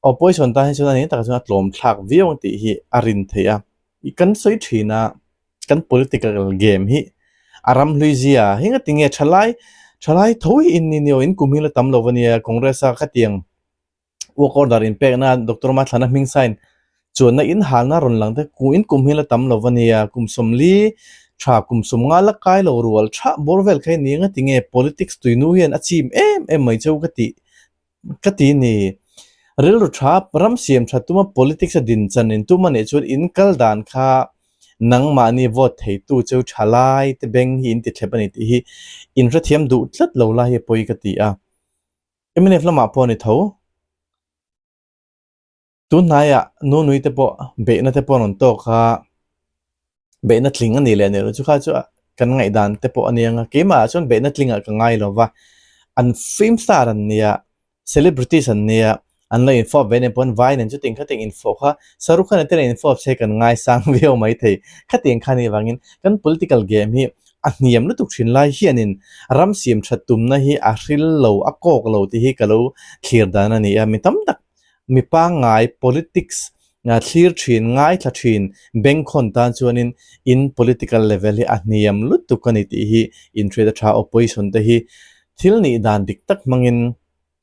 Opposition tan hi chuan a ni takah chuan a tlawm thlak viau ang tih hi a rin theih a. Kan sawi thin a, kan political game hi a ram hlui zia hi nga tinge thalai thalai tho hi in ni nio in kum hi la tam lo ania Congress a khatiang work order in pekna Doctor Mathlana hming sign chuanna in halna rawn lang te ku in kum hi la tam lo ania kum 40 tha kum 50 la kai lo rual tha bawr vel kha ni nga tinge politics tuinu hian a chim em em mai cheu ka tih Ka ti ni. Rilru tha, ram siam tha tuma politics a din chan in tum a nih chuan in kal dan kha nangmahni vote theitu cheu tha lai te beng hi in ti thlep a ni tih hi in hrethiam duh tlat lo lai hi a pawi ka ti a. Mnf lamah pawh a ni tho. Tun hnaiah nunui te pawh beihna te pawh an rawn tawk a, beihna tling a nih leh nih loh chu kha chu kan ngaihdan te pawh a ni ang a, keimah ah chuan beihna tlingah ka ngai lo va, an film star an nia, celebrities an nia, an lo infawp ve nen pawn vai nen chuting khating infawh kha Shahrukh Khan-a te nen infawp se kan ngaisang viau maithei, khatiang kha nih vangin kan political game hi a hniam lutuk thin lai hianin ram siam that tumna hi a hril lo, a kawk lo tih hi ka lo thlir dan a ni a, mi tam tak Mi pangngai politics thlir thin, ngaithla thin bengkhawn tan chuanin in political level hi a hniam lutuk a ni tih hi inhriat a tha. Opposition te hi thil nih dan dik tak hmangin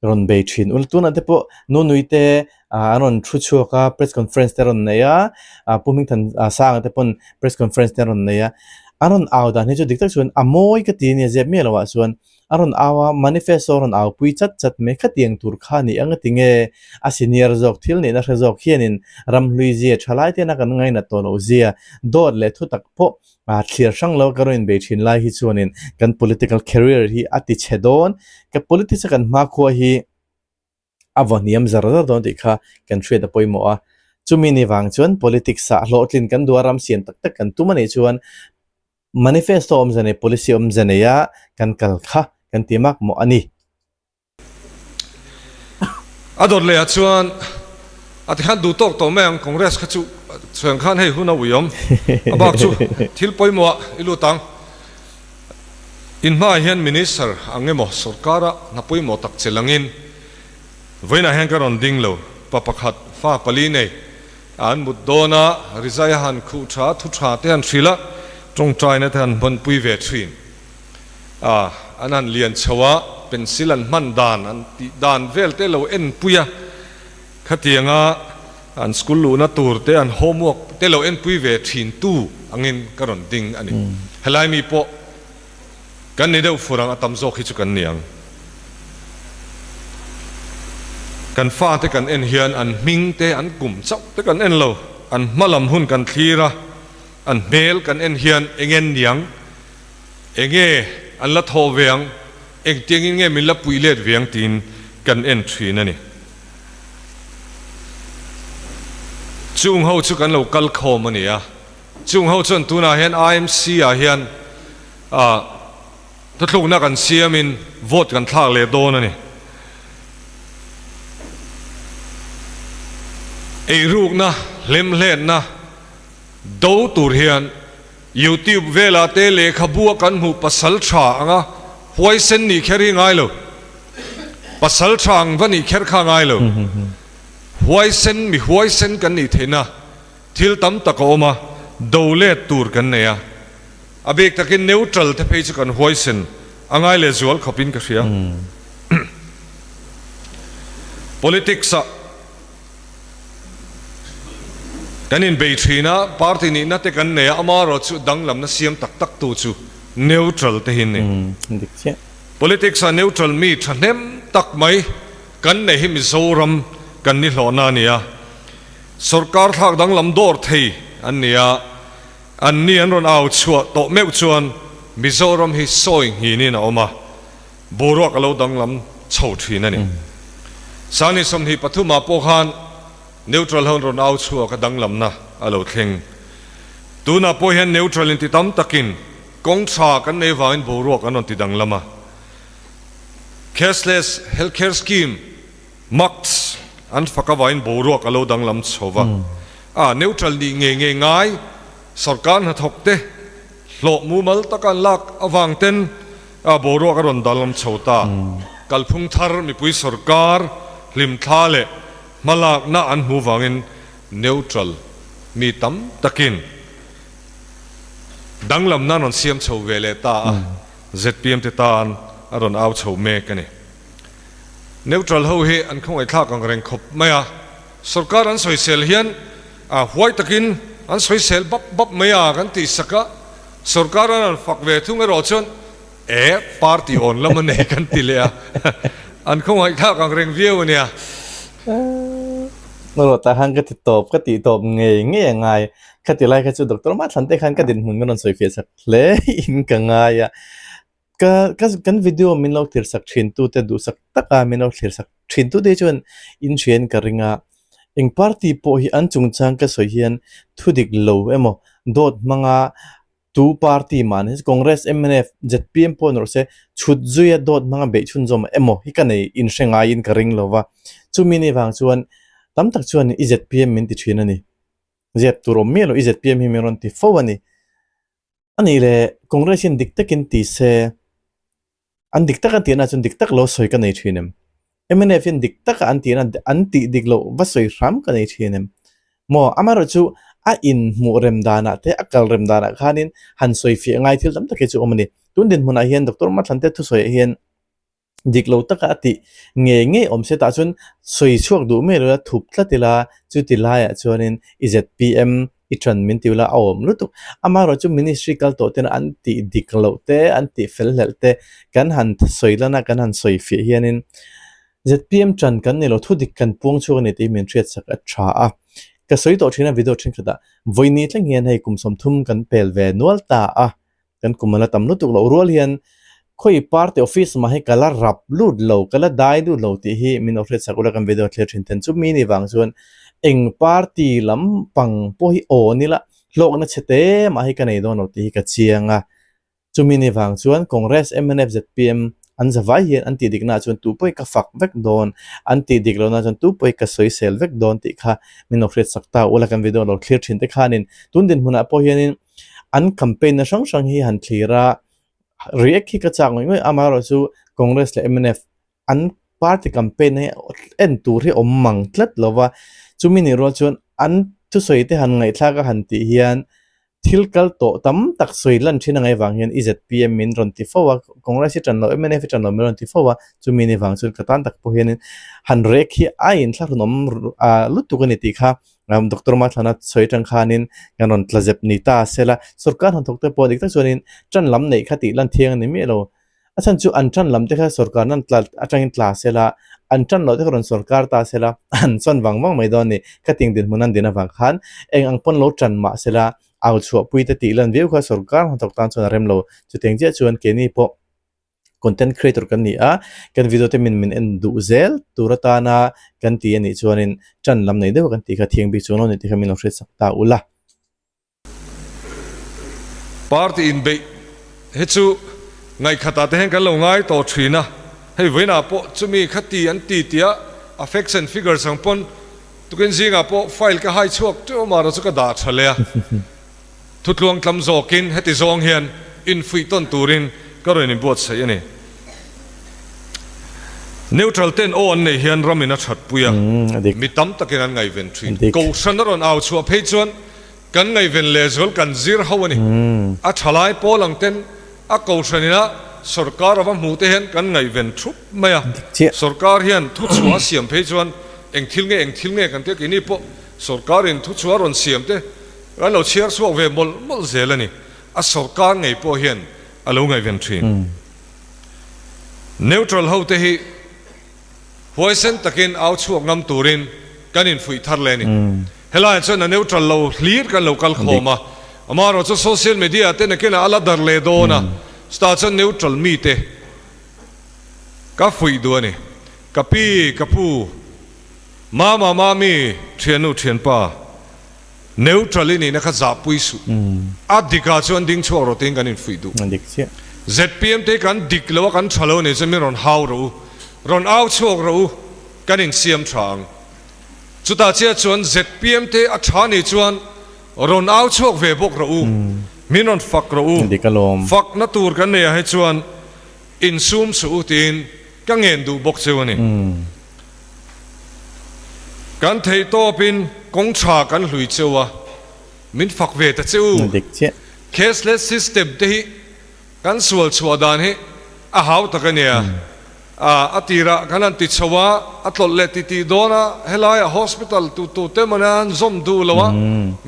rawn bei thin. Ula tunah te pawh Nunui te an rawn thu chhuak a, press conference te a rawn nei a, Pu Hmingthan Sanga te pawn press conference te a rawn nei a. An rawn au dan hi chu dik tak chuan a mawi ka ti a nia, zep miah loah chuan. A rawn au a, manifesto a rawn au pui chat chat mai. Khatiang tur kha ni ang a ti nge? A senior zawk thil nihna hre zawk hianin ramhlui zia tha lai tena kan ngainat tawh loh zia, dawt leh thutak pawh thliar hrang lo ka rawn inbei thin lai hi chuanin kan political career hi a ti chhe dawn. Ka politics a kan hmakhua hi a vaw hniam zar zar dawn tih kha kan hriat a pawimawh a. Chumi ni vang chuan politics ah hlawhtlin kan duh a, ram siam tak tak kan tum a nih chuan manifesto awmze nei, policy awmze neia kan kal kha kan ti mak mawh a ni. A dawt leh ah chuan a ti khan duh tawk tawh mai ang, Congress kha chu chhuang khan hei hun a uiawm a bak chu thil pawimawh ah i lut ang. In hmaah hian Minister ang emaw sorkara hna pawimawh tak che langin vawiinah hian ka rawn ding lo. Pa pakhat, fa pali nei a an mut dawn a, rizai a han khuh tha, thu tha te han hrilh a, tawngtaina te han hmanpui ve thin a, an han lian chho a, pencil an hman dan, an tih dan vel te lo enpui a, Khatianga an school luhna tur te an homework te lo enpui ve thin tu angin ka rawn ding a ni. Helai mi pawh kan ni deuh fur ang, a tam zawk hi chu kan ni ang. Kan fate kan en hian an hming te an kum chauh te kan en lo, an hma lam hun kan thlir a, an hmel kan en hian eng en niang, enge an la thawh ve ang, engtiangin nge min la puih let ve ang tiin kan en thin a ni. Chung ho chu kan lo kal khawm a ni a, chung ho chuan tunah hian IMC ah hian ah thuthlukna kan siamin vote kan thlak leh dawn a ni. Eirukna, hlemhletna do tur hian YouTube velah te lehkhabu a kan hmuh pasal tha anga huaisen nih kher hi ngai lo. Pasal tha ang va nih kher kha ngai lo. Huaisen mi huaisen kan nih theihna thil tam tak a awm a, do let tur kan nei a. A bik takin neutral te phei chu kan huaisen a ngai leh zual khawpin ka hria. Politics ah. Kan inbei thin a, party nihna te kan nei a, amaherawh chu danglamna siam tak tak tu chu neutral te hi an ni. Politics ah neutral mi thahnem tak mai kan nei hi Mizoram kan ni hlawhna a ni a, sorkar thlak danglam dawr thei an ni a, an ni an rawn au chhuah tawh meuh chuan Mizoram hi sawi nghinin a awm a. Boruak a lo danglam chho thin a ni. Sangni 23 ah pawh khan neutral ho an rawn au chhuak a danglamna a lo thleng. Tunah pawh hian neutral inti tam takin kawng tha kan nei vangin boruak an rawn ti danglam a. Cashless healthcare scheme, MACS, an fak avangin boruak a lo danglam chho va. A neutral nih ngei ngei ngai sorkar hnathawk te hlawh mumal taka an lak avang ten A boruak a rawn danglam chho ta. Kalphung thar mipui sorkar hlimthla leh hmalakna an hmuh vangin neutral mi tam takin danglamna an rawn siam chho ve leh ta a, zpm te tan a rawn au chho mek a ni. Neutral ho hi an khawngaihthlak ang reng khawp mai a, sorkar an sawisel hian huai takin an sawisel bap bap mai a kan tih sak a, Sorkar an rawn fak ve thung erawh chuan e party awn lam a nei kan ti leh a, an khawngaihthlak ang reng viau a nia. Erawh tah khan ka ti tawp, ka tih tawp ngei ngei a ngai. Khati lai kha chu Doctor Mathlan te khan ka dinhmun min rawn sawi fiah chak hle in ka ngai a. Ka ka kan video min lo thlir sak thin tu te duhsak taka min lo thlir sak thin tu te chuan in hriain ka ring a. Eng party pawh hi an chungchang ka sawi hian thu dik lo emaw dawt hmanga tu party mah ni Congress, mnf, zpm pawh ni rawh se chhut zuia dawt hmanga beih chhunzawm emaw hi ka nei inhre ngaiin ka ring lo va. Chumi ni vang chuan tam tak chuan i zpm min ti thin a ni. Zep tur awm miah lo i zpm hi min rawn ti fo a ni. A nih leh Congress hian dik takin ti se, an dik taka tihna chuan dik tak lo sawi ka nei thin em? Mnf hian dik taka an tihna an tih dik loh va sawi hram ka nei thin em? Maw, amaherawh chu a inhmuh rem danah te a kal rem danah khanin han sawi fiah ngai thil tam tak hi chu awm a ni. Tun dinhmunah hian Doctor Mathlante thusawiah hian Dik lo taka a tih ngei ngei awm se tah chuan sawi chhuak duh mai lo la thup tlat ila chuti laiah chuanin i zpm i. I ṭan min ti ula a awm lutuk. Amaherawhchu ministry kal tawh tena an tih dik loh te, an tih fel hlelh te kan han sawi lan a, kan han sawi fiah hianin zpm ṭan kan ni lo, thu dik kan puang chhuak a ni tih hi min hriatsak a ṭha a. Ka sawi tawh ṭhin a video ṭhenkhatah vawiini thleng hian hei kum 30 kan pel ve nual ta a. Kan kum a la tam lutuk loh rual hian khawi party office mah hi ka la rap lut lo, ka la dai lut lo tih hi min lo hriatsak ula kan video thlir thin ten. Chumi ni vang chuan eng party lam pang pawh hi aw ni la hlawkna chhe te mah hi ka nei dawn lo tih hi ka chiang a. Chumi ni vang chuan Congress, mnf, zpm an zavai hian an tih diknaah chuan tu pawh hi ka fak vek dawn, an tih dik lohnaah chuan tu pawh hi ka sawisel vek dawn tih kha min lo hriatsak ta ula kan video lo thlir thin te khanin tun dinhmunah pawh hianin An campaign na hrang hrang hi han thlir a, react hi ka chak ngawih ngawih a, amaherawhchu Congress leh mnf an party campaign na hi en tur hi awm mang tlat lo va, chumi nih rual chuan an thusawi te han ngaihthlak a han tih hian thil kal tawh tam tak sawi lan thin a ngaih vang hian i zpm min rawn ti fo a, Congress hi tan lo mnf hi tan lo min rawn ti fo a, chumi nih vang chuan ka tan tak pawh hianin han react hi a inthlahrunawm lutuk a ni tih kha Doctor Mathlana sawi atang khanin kan rawn tla zep ni ta se la, sorkar hnathawk te pawh dik tak chuanin tan lam neih kha tih lan thiang a ni miah lo. A chhan chu an tan lam te kha sorkar nan tla atangin tla se la, an tan loh te kha rawn sorkar ta se la, an sawn vang vang mai dawn a ni. Khating dinhmun an din avang khan eng ang pawn lo tan mah se la, au chhuahpui te tih lan viau kha sorkar hnathawk tan chuan a rem lo. Chutiang chiah chuan keini pawh content creator kan ni a, kan video te min min en duh zel tur atana kan ti a nih chuanin tan lam nei deuh kan tih kha thiang bik chuan lo ni tih kha min lo hriatsak ta ula. Party inbeih hi chu ngaihkhatah te hian kan lo ngai tawh thin a, hei vawiinah pawh chumi kha ti an ti tia a facts and figures ang pawn tukin zingah pawh file ka hai chhuak teuh a mahrawh chu ka dah tha leh a. Thutluang tlam zawkin heti zawng hian infuih tawn turin ka rawn inbuatsaih a ni. Neutral ten aw an neih hian ramin a thatpui a, mi tam takin an ngaihven thin. Kohhran a rawn au chhuah phei chuan kan ngaihven lehzual kan zir ho a ni. A thalai pawl ang ten a kohhran ina sorkar a va hmuh te hian kan ngaihven thup mai a. Sorkar hian thuchhuah a siam phei chuan eng thil nge eng thil nge kan tia keini pawh sorkarin thuchhuah a rawn siam te Kan lo chhiar chhuak ve mawlh mawlh zel a ni. A sorkar ngei pawh hian a lo ngaihven thin. Neutral ho te hi huaisen takin au chhuak ngam turin kan infuih thar leh a ni. Helaiah chuan a neutral lo hlir kan lo kal khawm a, amaherawh chu social media te nakinah a la dar leh dawn a, chutah chuan neutral mite ka fuih duh a ni. Ka pi, ka pu, mama, mami, thiannu, thianpa. Neutral i nihna kha zahpui suh. A dikah chuan ding chhuak rawh tiin kan infuih duh. Zpm te hi kan dik lo a, kan tha lo a nih chuan min rawn hau rawh u, rawn au chhuak rawh u, kan insiam tha ang. Chutah chiah chuan zpm te a tha nih chuan rawn au chhuak ve bawk rawh u, min rawn fak rawh u, fakna tur kan nei ah hi chuan insum suh u tiin ka ngen duh bawk cheu a ni. Kan theih tawpin kawng tha kan hlui cheu a, min fak ve ta che u. Cashless system te hi kan sual chhuah dan hi a hau tak a nia. A tirah kan han ti chho a, a tlawlh leh ti tih dawn a, helaiah hospital tu tu te mawni an zawm duh lo a,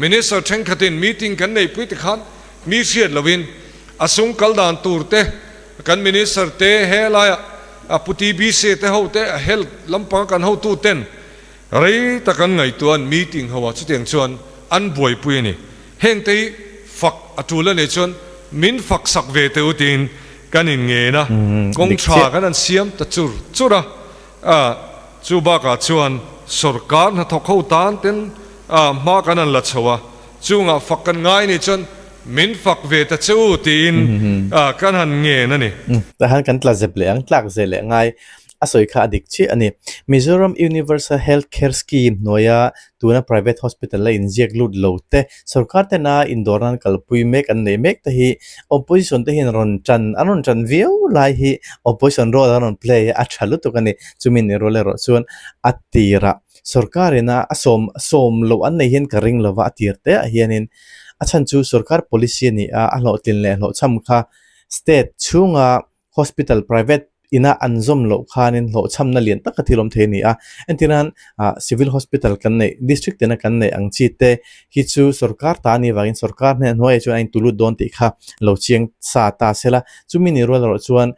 Minister thenkhatin meeting kan neihpui tikhan mi hriat loin a sung kal dan tur te Kan Minister te he laia a Pu TBC te ho te a Health lampanga kan hotu ten rei tak an ngaihtuah an meeting ho a chutiang chuan an buaipui a ni. Heng te hi fak a tul a nih chuan min fak sak ve teh u tiin kan in ngen a, kawng tha kan han siam ta chur chur a, chu bakah chuan sorkar hnathawk ho tan ten hma kan han la chho a, chungah fak kan ngai nih chuan Min fak ve ta che u tiin kan han ngen a ni. Tah hian kan tla zep leh ang, tlak zeh leh ngai a sawi kha a dik chiah a ni. Mizoram Universal Health Care Scheme hnuaia tuna private hospital la inziak lut lo te, sorkar tena indawr nan kalpui mek an neih mek te hi opposition te hian rawn tan, an rawn tan viau lai hi opposition role an rawn play a, a tha lutuk a ni. Chumi ni rual erawh chuan a tirah sorkar ina a sawm sawm loh an nei hian ka ring lova a tir te ah hianin A chhan chu sorkar policy a ni a, a hlawhtlin leh hlawhchham kha state chhunga hospital private. ina an zawm loh khanin hlawhchhamna lian taka thil awm thei a ni a. Entirnan ah civil hospital kan neih district tena kan neih ang chi te hi chu sorkar ta a nih vangin sorkar hneh hnuaiah chuan a intulut dawn tih kha lo chiang sa ta sela. Chumi ni rual erawh chuan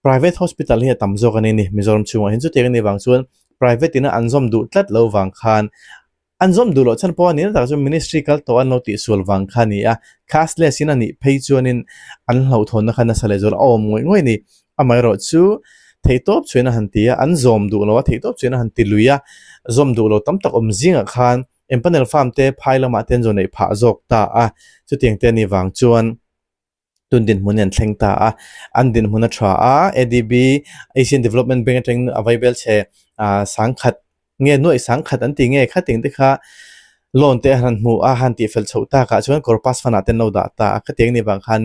private hospital hi a tam zawk a ni ni Mizoram chhungah hian chutiang a nih vang chuan private ina an zawm duh tlat lo vang khan An zawm duh loh chhan pawh a ni na tak chu ministry kal tawh an lo tihsual vang kha a ni a, cashless in a nih phei chuanin an hlauhthawnna kha nasa leh zual a awm ngawih ngawih a ni. Amaherawhchu theihtawp chuan a han ti a, an zawm duh lo a, theihtawp chuan a han ti lui a, zawm duh lo tam tak awm zingah khan empanel farm te phai lamah te an zawn neih phah zawk ta a, chutiang te a nih vang chuan tun dinhmun hi an thleng ta a, an dinhmun a tha a, ADB, Asian Development Bank atangin a vaibel chhe ah sangkhat nge nuaih sangkhat an ti nge khating te kha loan te a han hmu a, han tihfel chhoh takah chuan corpus fund ah te an lo dah ta a, khatiang ni vang khan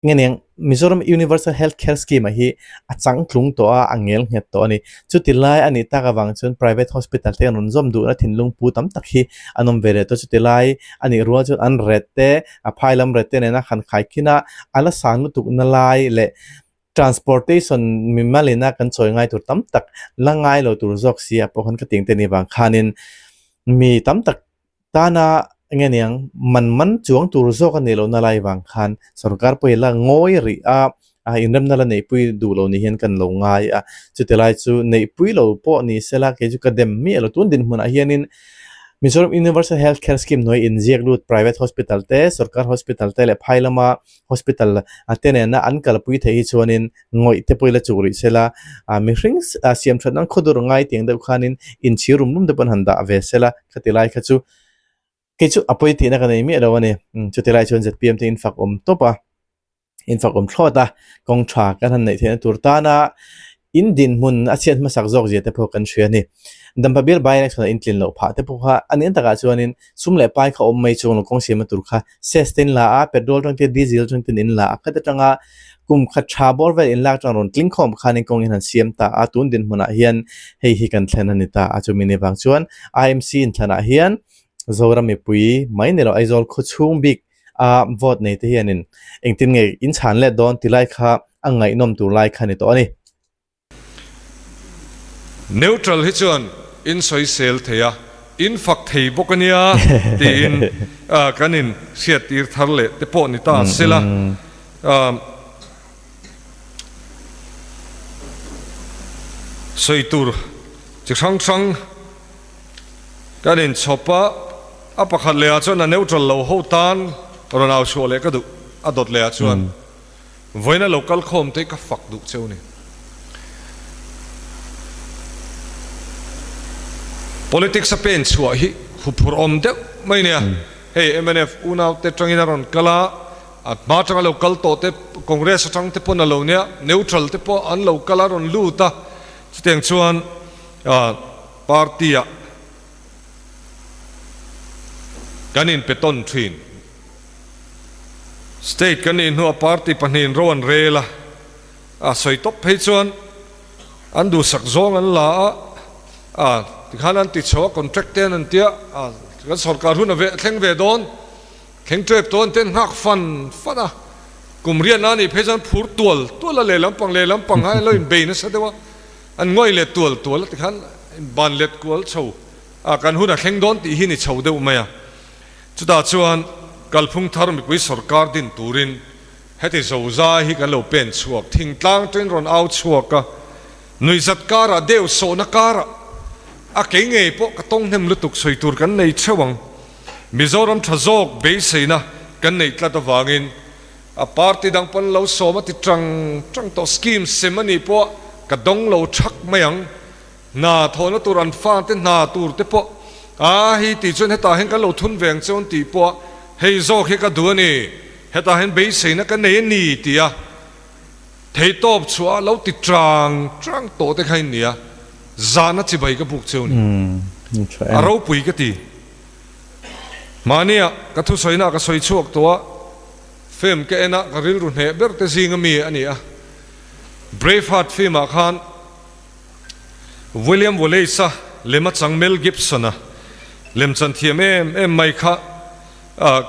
nge niang Mizoram Universal Health Care Scheme ah hi a changtlung tawh a, a ngel nghet tawh a ni. Chuti lai a nih tak avang chuan private hospital te an rawn zawm duhna thinlung pu tam tak hi an awm ve leh tawh. Chuti lai a nih rual chuan an ret te, a phai lam ret te nena han khai khin a, a la sang lutuk na lai leh transportation mimal ina kan chawi ngai tur tam tak la ngai lo tur zawk si ah pawh khan ka ting te nih vang khanin mi tam tak Tana nge niang man man chuang tur zawk a nih lohna lai vang khan sorkar pawhin la ngawi rih a, a inremna la neihpui duh lo ni hian kan lo ngai a. Chuti lai chu neihpui lo pawh ni sela kei chu ka dem miah lo. Tun dinhmunah hianin Mizoram Universal Health Care Scheme hnuai inziak lut private hospital te, sorkar hospital te leh phai lama hospital te nena an kalpui theih hi chuanin ngawih te pawh ila chuk rih sela, mihring siam that nan khawdur ngai tiang deuh khanin inchhir rum rum te pawh an han dah ve sela khati lai kha chu kei chu a pawi tihna ka nei miah lo a ni. Chuti lai chuan zpm te in fak awm tawp a, in fak awm thlawt a, kawng tha kan han neih theihna tur tana in dinhmun a chhiat hmasak zawk zia te pawh kan hria a ni. Dampa bial by election ah intlin loh phah te pawh kha a nih takah chuanin sum leh pai kha awm mai chuang lo kawng siamna tur kha cess te in la a, petrol atang te diesel atang ten in la a, khat atanga kum khat tha bawr vel in lak atang rawn tling khawm khanin kawng in han siam ta a, tun dinhmunah hian hei hi kan thlen a ni ta a, chumi ni vang chuan IMC inthlanah hian Zoram mipui mai ni lo Aizawl khawchhung bik a vote nei te hianin engtin nge in chhan let dawn ti lai kha a ngaihnawm tur lai kha ni tawh a ni. Neutral hi chuan in sawisel thei a, in fak thei bawk a nia tiin kan in hriattir thar leh te pawh ni ta sela. Sawi tur chi hrang hrang kan in chhawp a, a pakhat leh ah chuan a neutral lo ho tan rawn au chhuah leh ka duh, a dawt leh ah chuan. Vawiina lo kal khawm te ka fak duh cheu ni. Politics a pen chhuah hi huphurh awm deuh mai nia. Hei mnf unau te tangin a rawn kal a, a hma atanga lo kal tawh te Congress atang te pawn a lo nia, neutral te pawh an lo kal a rawn lut a, chutiang chuan party ah kan inpe tawn thin. State kan nih hnuah party pahnihin ro an rel a, a sawi tawp phei chuan an duhsak zawng an la a, a tikhan an ti chho a, contract te an an tia, a kan sorkar hun a ve thleng ve dawn, thleng tep tawh an ti an nghak fan fan a, kum riatna a nih phei chuan phur tual tual a lehlam pang lehlam pang a lo inbei nasa deuh a, an ngawih leh tual tual a tikhan ban let kual chho a kan hun a thleng dawn tih hi ni chho deuh mai a. Chutah chuan kalphung thar mipui sorkar din turin heti zozai hi kan lo pen chhuak, thingtlang ṭin rawn au chhuak a, nuihzat karah deuh sawhna karah a kei ngei pawh ka tawng hnem lutuk sawi tur kan nei theuh ang. Mizoram ṭha zawk beiseina kan neih tlat avangin a party dang pawn lo sawm a ti ṭang ṭang tawh, scheme sem a nih pawh ka dawng lo ṭhak mai ang. Hna thawhna tur an fate hna tur te pawh a hei tih chuan hetah hian kan lo thun ve ang che awn tih pawh hei zawk hi ka duh a ni, hetah hian beiseina ka nei a ni tih a theihtawp chhuah a lo ti tang tang tawh te kha in ni a, zahna chibai ka buk cheu ni. A ropui ka ti. Mahnia ka thusawina ka sawi chhuak tawh a, film ka en a ka rilru hneh ber te zinga mi a ni a, Braveheart film ah khan William Wallace-a lem a chang Mel Gibson-a lemchan thiam em em mai kha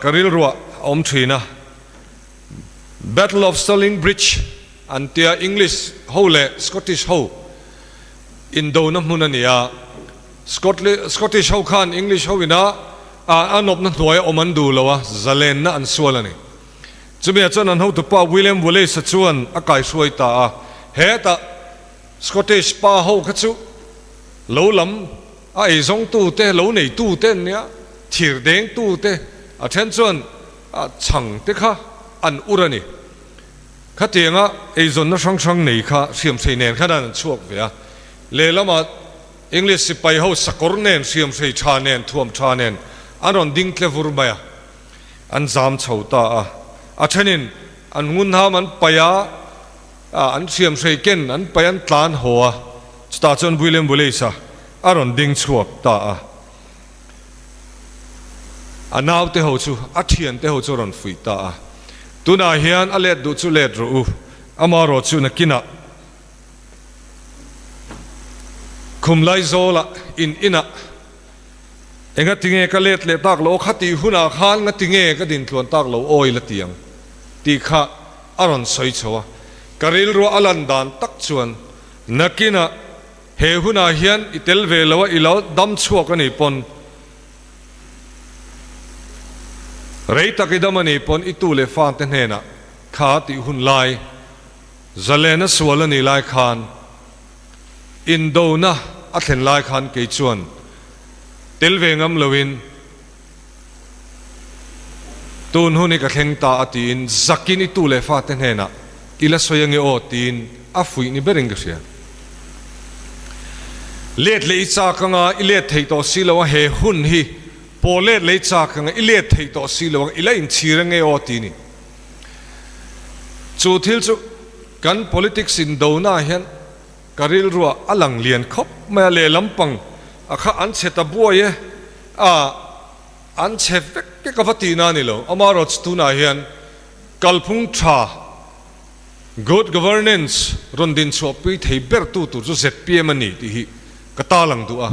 ka rilruah a awm thin a. Battle of Stirling Bridge. an tia, English ho leh Scottish ho indona hmun a ni a. Scottish ho khan English ho ina a nawpna hnuaia awm an duh lo a, zalenna an sual a ni. Chumi ah chuan an hotupa William Wallace-a chuan a kaihruai ta a, hetah Scottish pa ho kha chu lo lam a eizawngtu te, lo neitu te an nia, thir dengtu te, a then chuan chhang te kha an ur a ni. Khatianga eizawnna hrang hrang nei kha hriamhrei nen khan an chhuak ve a, lehlamah English sipai ho sakawr nen, hriamhrei tha nen, thuam tha nen an rawn ding tle vur mai a, an zam chho ta a. A thenin an ngunham an paih a, an hriamhrei ken an paih an tlan haw a, chutah chuan William Wallace-a a rawn ding chhuak ta a. A naute ho chu, a thiante ho chu a rawn fuih ta a. Tunah hian a let duh chu let rawh u, amarawh chu nakinah Khum Laizawlah in inah enga tinge ka let leh tak lo, kha tih hunah khan nga tinge ka dintluan tak lo awi la ti ang tih kha a rawn sawi chho a. Ka rilruah a lan dan tak chuan nakinah he hunah hian i tel ve lo a, i lo dam chhuak a nih pawn rei tak i dam a nih pawn i tu leh fate hnenah kha tih hun lai Zalena sual a nih lai khan, indona a thlen lai khan kei chuan tel ve ngam loin tun hun hi ka thleng ta a tiin zakin i tu leh fate hnenah i la sawi ange aw tiin a fuih ni berin ka hria. Let leh i chak anga i let thei tawh si lo a, he hun hi pawh let leh i chak anga i let thei tawh si lo ang i la inchhir ange aw ti ni. Chu thil chu kan politics indona ah hian ka rilruah a lang lian khawp mai a, lehlam pang a kha an chhe ta buai e, a an chhe vek vek a va tihna a ni lo. Amaherawhchu tunah hian kalphung tha, good governance, rawn dinchhuahpui thei ber tu tur chu zpm a ni tih hi ka tarlang duh a.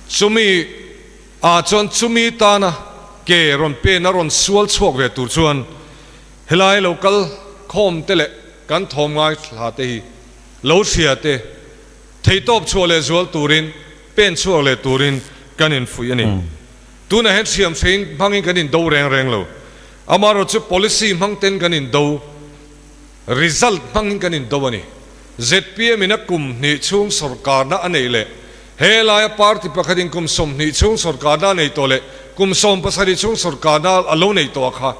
Chumi. Ah chuan chumi tana ke rawn pen a rawn sual chhuak ve tur chuan helai lo kal khawm te leh kan thawm ngai thla te hi lo hria te theitawp chhuah leh zual turin pen chhuak leh turin kan infuih a ni. Tunah hian hriam hrein hmangin kan indo reng reng lo. Amaherawhchu policy hmang ten kan indo, result hmangin kan indo a ni. Zpm in a kum hnih chhung sawrkarna a neih leh He laia party pakhatin kum 20 chhung sawrkarna a nei tawh leh kum 17 chhung sawrkarna a lo nei tawh a kha,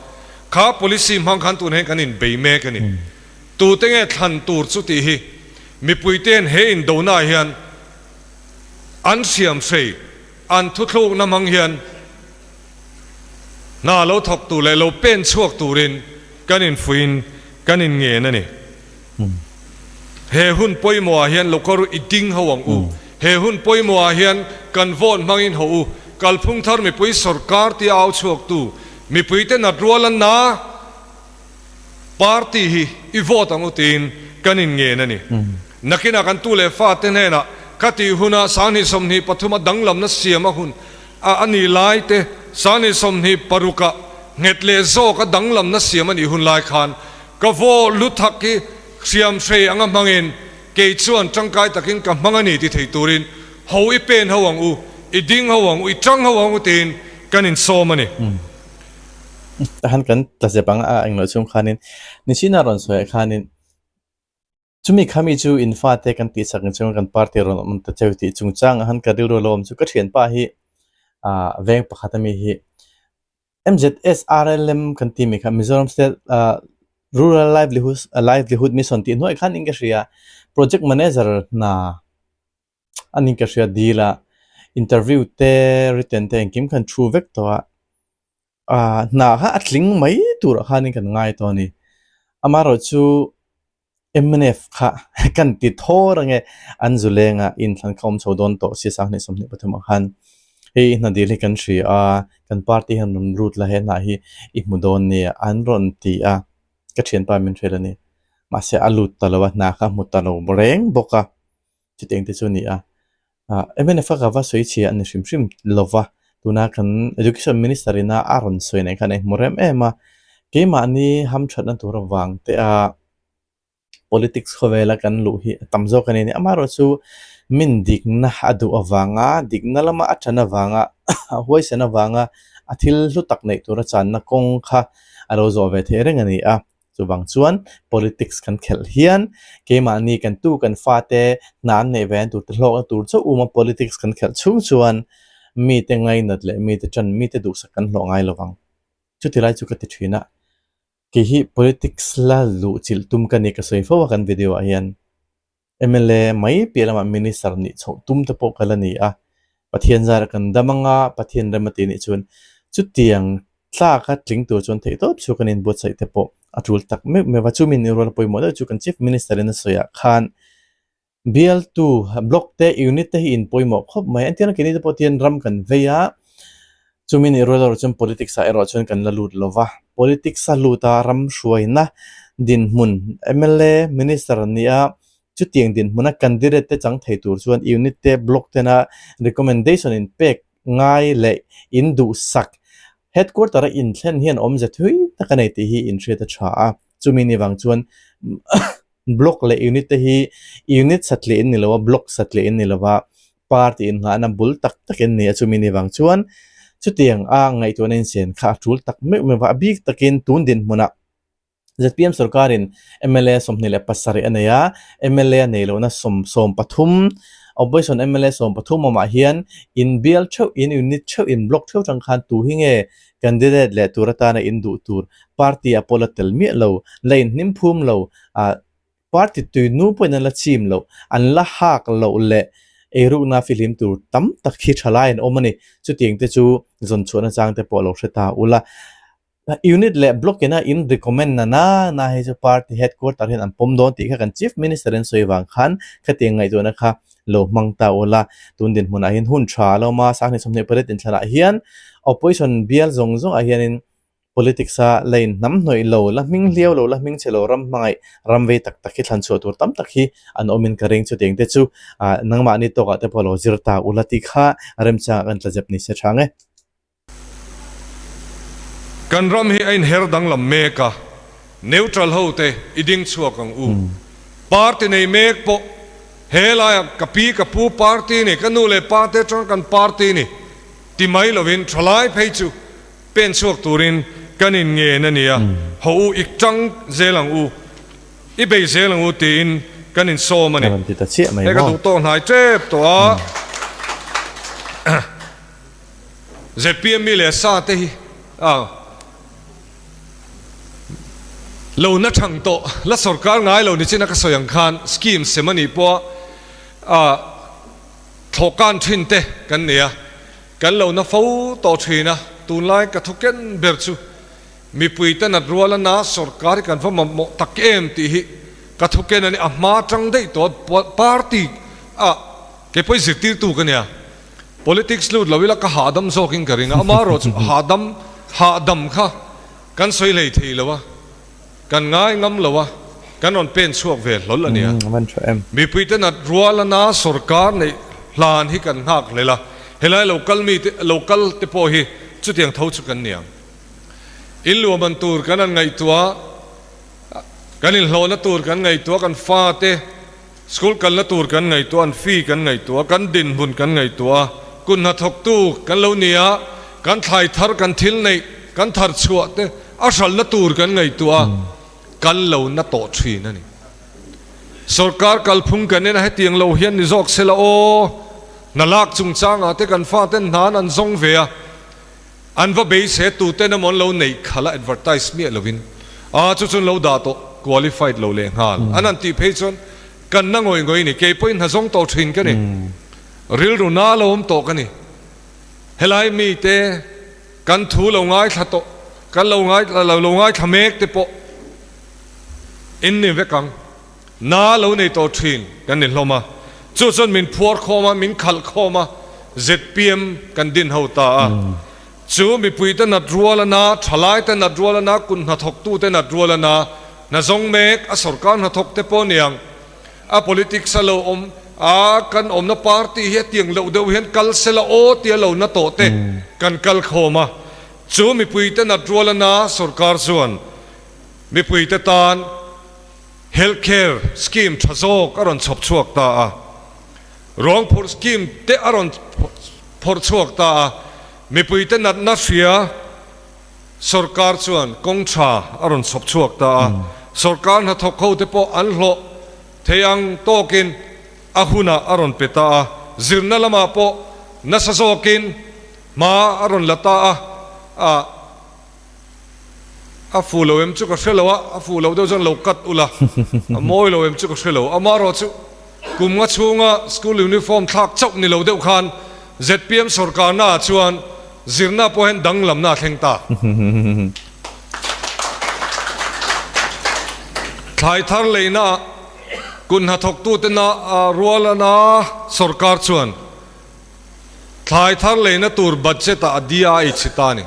kha policy hmang khan tun hian kan inbei mek a ni. Tute nge thlan tur chu tih hi mipuite'n he indona ah hian an hriamhrei, an thuthlukna hmang hian hna lo thawk tur leh lo pen chhuak turin kan infuiin kan inngen a ni. He hun pawimawhah hian lokar i ding ho ang u. He hun pawimawhah hian kan vote hmangin ho u. Kalphung thar mipui sawrkar tia au chhuaktu mipuite nat ruala na party hi i vote ang u tiin kan inngen a ni. Nakinah kan tu leh fate hnenah ka tih huna 2023 a danglamna siam a hun a a nih lai te, 2026 ah nghet leh zawk a danglamna siam a nih hun lai khan Ka vaw lu thak hi hriamhrei anga hmangin kei chuan tangkai takin ka hmang a ni ti thei turin ho i pen ho ang u, i ding ho ang u, i tang ho ang u tiin kan insawm a ni. Tahan kan tla zep ang a englo chhung khanin Nichina rawn sawiah khanin chumi khami chu in fate kan tihsak ang chunga kan party rawn awm ta cheu tih chungchang ah khan ka rilru lo awm chu ka thianpa hi ah veng pakhat ami hi MZSRLM kan tih mai kha Mizoram State ah Rural Livelihood Livelihood Mission tih hnuai khan in ka hria Project Manager hna a ni ka hria dil a interview te written te engkim khan thu vek tawh a ah hna kha a tling mai turah khanin kan ngai tawh a ni amaherawh chu. Mnf kha kan ti thawr ange an zu lenga inthlan kha awm chho dawn tawh si 2023 ah khan hei i hna dil hi kan hria a kan party hian rawn lut la he hna hi i hmu dawn nia an rawn ti a ka thianpa min hrilh a ni mahse a lut ta lo a hna kha hmu ta lo reng bawk a chutiang te chu a ni a ah mnf a ka va sawi chhia a ni hrim hrim lova tuna kan education minister ina a rawn sawi nen khan a inhmu rem em a keimahni hamthatna tur avang te a. Politics khawvela kan luh hi a tam zawk a ni a ni. Amaherawhchu min dikna a duh avanga, dikna lama a ṭan avanga, a huaisen avanga a thil hlu tak neih tura channa kawng kha a lo zawh ve theih reng a ni a. Chuvang chuan politics kan khelh hian keimahni kan tu kan fate hna an neih ve an tur te hlawkna tur chauh uma politics kan khelh chhung chuan mite ngainat leh mite ṭan mite duhsak kan hlawh ngai lovang. Chuti lai chu ka ti ṭhin a, kei hi politics la luh chilh tum ka ni ka sawi fo a kan video ah hian. Mla mai piah lamah Minister nih chhoh tum te pawh ka la ni a, Pathian zara kan dam anga Pathian rem a tih nih chuan chutiang tlaka tling tur chuan theihtawp chu kan inbuatsaih te pawh a tul tak meuh meuh a. Chumi ni rual pawimawh deuh chu kan Chief Minister in a sawi ah khan bialtu block te unit te hi in pawimawh khawp mai. Engtiang keini te pawh tian ram kan vei a, chumi ni rual erawh chuan politics ah erawh chuan kan la lut lo va. Politics a lut a ram hruaina dinhmun mla minister nia chutiang dinhmuna candidate te chang thei tur chuan unit te block tena recommendation in pek ngai leh in duhsak headquarter a inthlen hian awmze thui tak a nei tih hi inhriat a tha a. Chumi ni vang chuan block leh unit te hi unit satliah in ni lo a, block satliah in ni lo va, party in nghahna bul tak tak in ni a chumi ni vang chuan chutiang a ngaihtuahna insiam kha a tul tak meuh meuh va, a bik takin tun dinhmunah zpm sorkarin mla 27 a nei a, mla a nei lohna 13 opposition mla 13 awmah hian inbial theuh in unit theuh in block theuh tang khan tu hi nge candidate leh tur atana in duh tur party ah pawh la tel miah lo, la inhnim phum lo, ah party tui nu pawhin an la chim loh, an la hak loh leh eirukna fihlim tur tam tak hi tha lai an awm a ni. Chutiang te chu zawn chhuahna chang te pawh a lo hre ta ula. Unit leh block ina in recommend na na na hei chu party headquarter hian an pawm dawn tih kha kan chief minister in sawi vang khan khatiang ngaihtuahna kha lo hmang ta ula. Tun dinhmunah hian hun tha a lo awm a, Sanghnih 28 inthlanah hian opposition bial zawng zawngah hianin Politics a la in hnam hnawih lo, la hming hliau lo, la hming chhe lo ram hmangaih ram vei tak tak hi thlan chhuah tur tam tak hi an awm in ka ring. Chutiang te chu nangmahni tawkah te pawh lo zir ta ula tih kha remchangah kan tla zep ni se tha nge. Kan ram hi a inher danglam mek a, neutral ho te i ding chhuak ang u. Party nei mek pawh he laiah ka pi ka pu party ni, ka nu leh pa te atanga kan party ni ti mai lovin thalai phei chu Pen chhuak turin kan in ngen a nia, haw u ik tang zel ang u, i bei zel ang u tiin kan in sawm a ni. Hei ka duh tawk hnai tep tawh a, zpm mi leh sa te hi a lo na thang tawh, la sorkar ngai lo nichin a ka sawi ang khan scheme sem a nih pawh a thlawhkan thin te kan nei a. Kan lo na fo tawh thin a, tunlai ka thu ken ber chu mipuite nat ruala na sorkar hi kan va mamawh tak em tih hi ka thu ken a ni. A hma tang daih tawh party ah kei pawh hi zirtirtu ka nia, politics lut lo ila ka hahdam zawkin ka ring a, amaherawh chu hahdam hahdam kha kan sawi hlei thei lo a. Kan ngai ngam lo a, kan rawn pen chhuak ve hlawl a nia. Mipuite nat rualana sorkar neih hlan hi kan nghak hlel a, helai lo kal mite lo kal te pawh hi chutiang tho chu kan niang. In luahman tur kan han ngaihtuah, kan inhlawhna tur kan ngaihtuah, kan fate school kalna tur kan ngaihtuah, an fee kan ngaihtuah, kan dinhmun kan ngaihtuah a, kut hnathawktu kan lo ni a, kan thlai thar, kan thil neih, kan thar chhuah te a hralhna tur kan ngaihtuah a, kan lo na tawh thin a ni. Sorkar kalphung kan en a, hetiang lo hian ni zawk se la aw, hna lak chungchangah te kan faten hnan an zawng ve a, An va beisei tuten emaw an lo neih khalh a advertise miah lovin a chu chuan lo dah tawh qualified lo leh nghal an han tih phei chuan kan na ngawih ngawih ni kei pawhin hna zawng tawh thin ka ni rilru na lo awm tawh ka ni helai mite kan thu lo ngaithla tawh kan lo ngaithla lo ngaithla mek te pawh in ni vek ang. Na lo nei tawh thin kan ni hlawm a, chu chuan min phuar khawm a, min khalh khawm a, zpm kan din ho ta a. Chu mipuite nat rual a na, thalaite nat rual a na, kut hnathawktute nat rual a na, hna zawng mek a sorkar hnathawk te pawh niang, a politics a lo awm a, kan awmna party hi a tiang loh deuh hian kal sela aw tia lo na tawh te kan kal khawm a. Chu mipuite nat rual a na sorkar chuan mipuite tan. Health Care Scheme tha zawk a rawn chhawp chhuak ta a, ruang phurh scheme te a rawn phawrh chhuak ta a, mipuite natna hria sawrkar chuan kawng tha a rawn chhawp chhuak ta a, sawrkar hnathawk ho te pawh an hlawh thei ang tawkin a hunah a rawn pe ta a, zirna lamah pawh nasa zawkin hma a rawn la ta a, a. A fuh lo em chu ka hre lo a, a fuh loh deuh chuan lo cut ula, a mawi lo em chu ka hre lo. Amaherawh chu kum nga chhunga school uniform thlak chauh ni lo deuh khan zpm sawrkarna ah chuan zirna pawh hian danglamna a thleng ta. Thlai thar leina ah kut hnathawktute na rualana sawrkar chuan thlai thar leina tur budget ah a DI chhi ta a ni.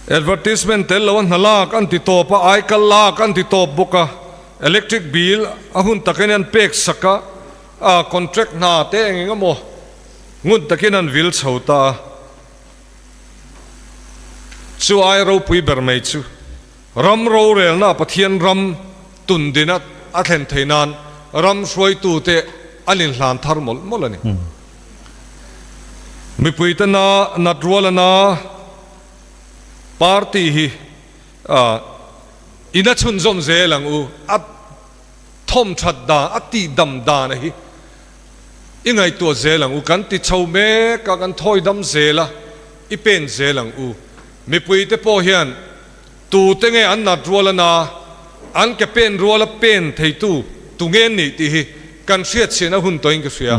Advertisement tel lo a hna lak an ti tawp a, aikal lak an ti tawp bawk a, electric bill a hun takin an pek sak a, a contract hna te eng eng emaw ngun takin an vil chho ta a. Chu ai ropui ber mai chu ram rorelna Pathian ram tundina a thlen theih nan ram hruaitute an inhlan thar mawlh mawlh a ni. Mipuite na nat ruala na party hi in a chhunzawm zel ang u, a thawm that dan, a tih dam dan a hi i ngaihtuah zel ang u, kan ti chho mek a, kan thawi dam zel a, i pen zel ang u. Mipuite pawh hian tute nge an nat ruala na, an ke pen ruala pen theitu tu nge an nih tih hi kan hriatchhiahna hun tawhin ka hria.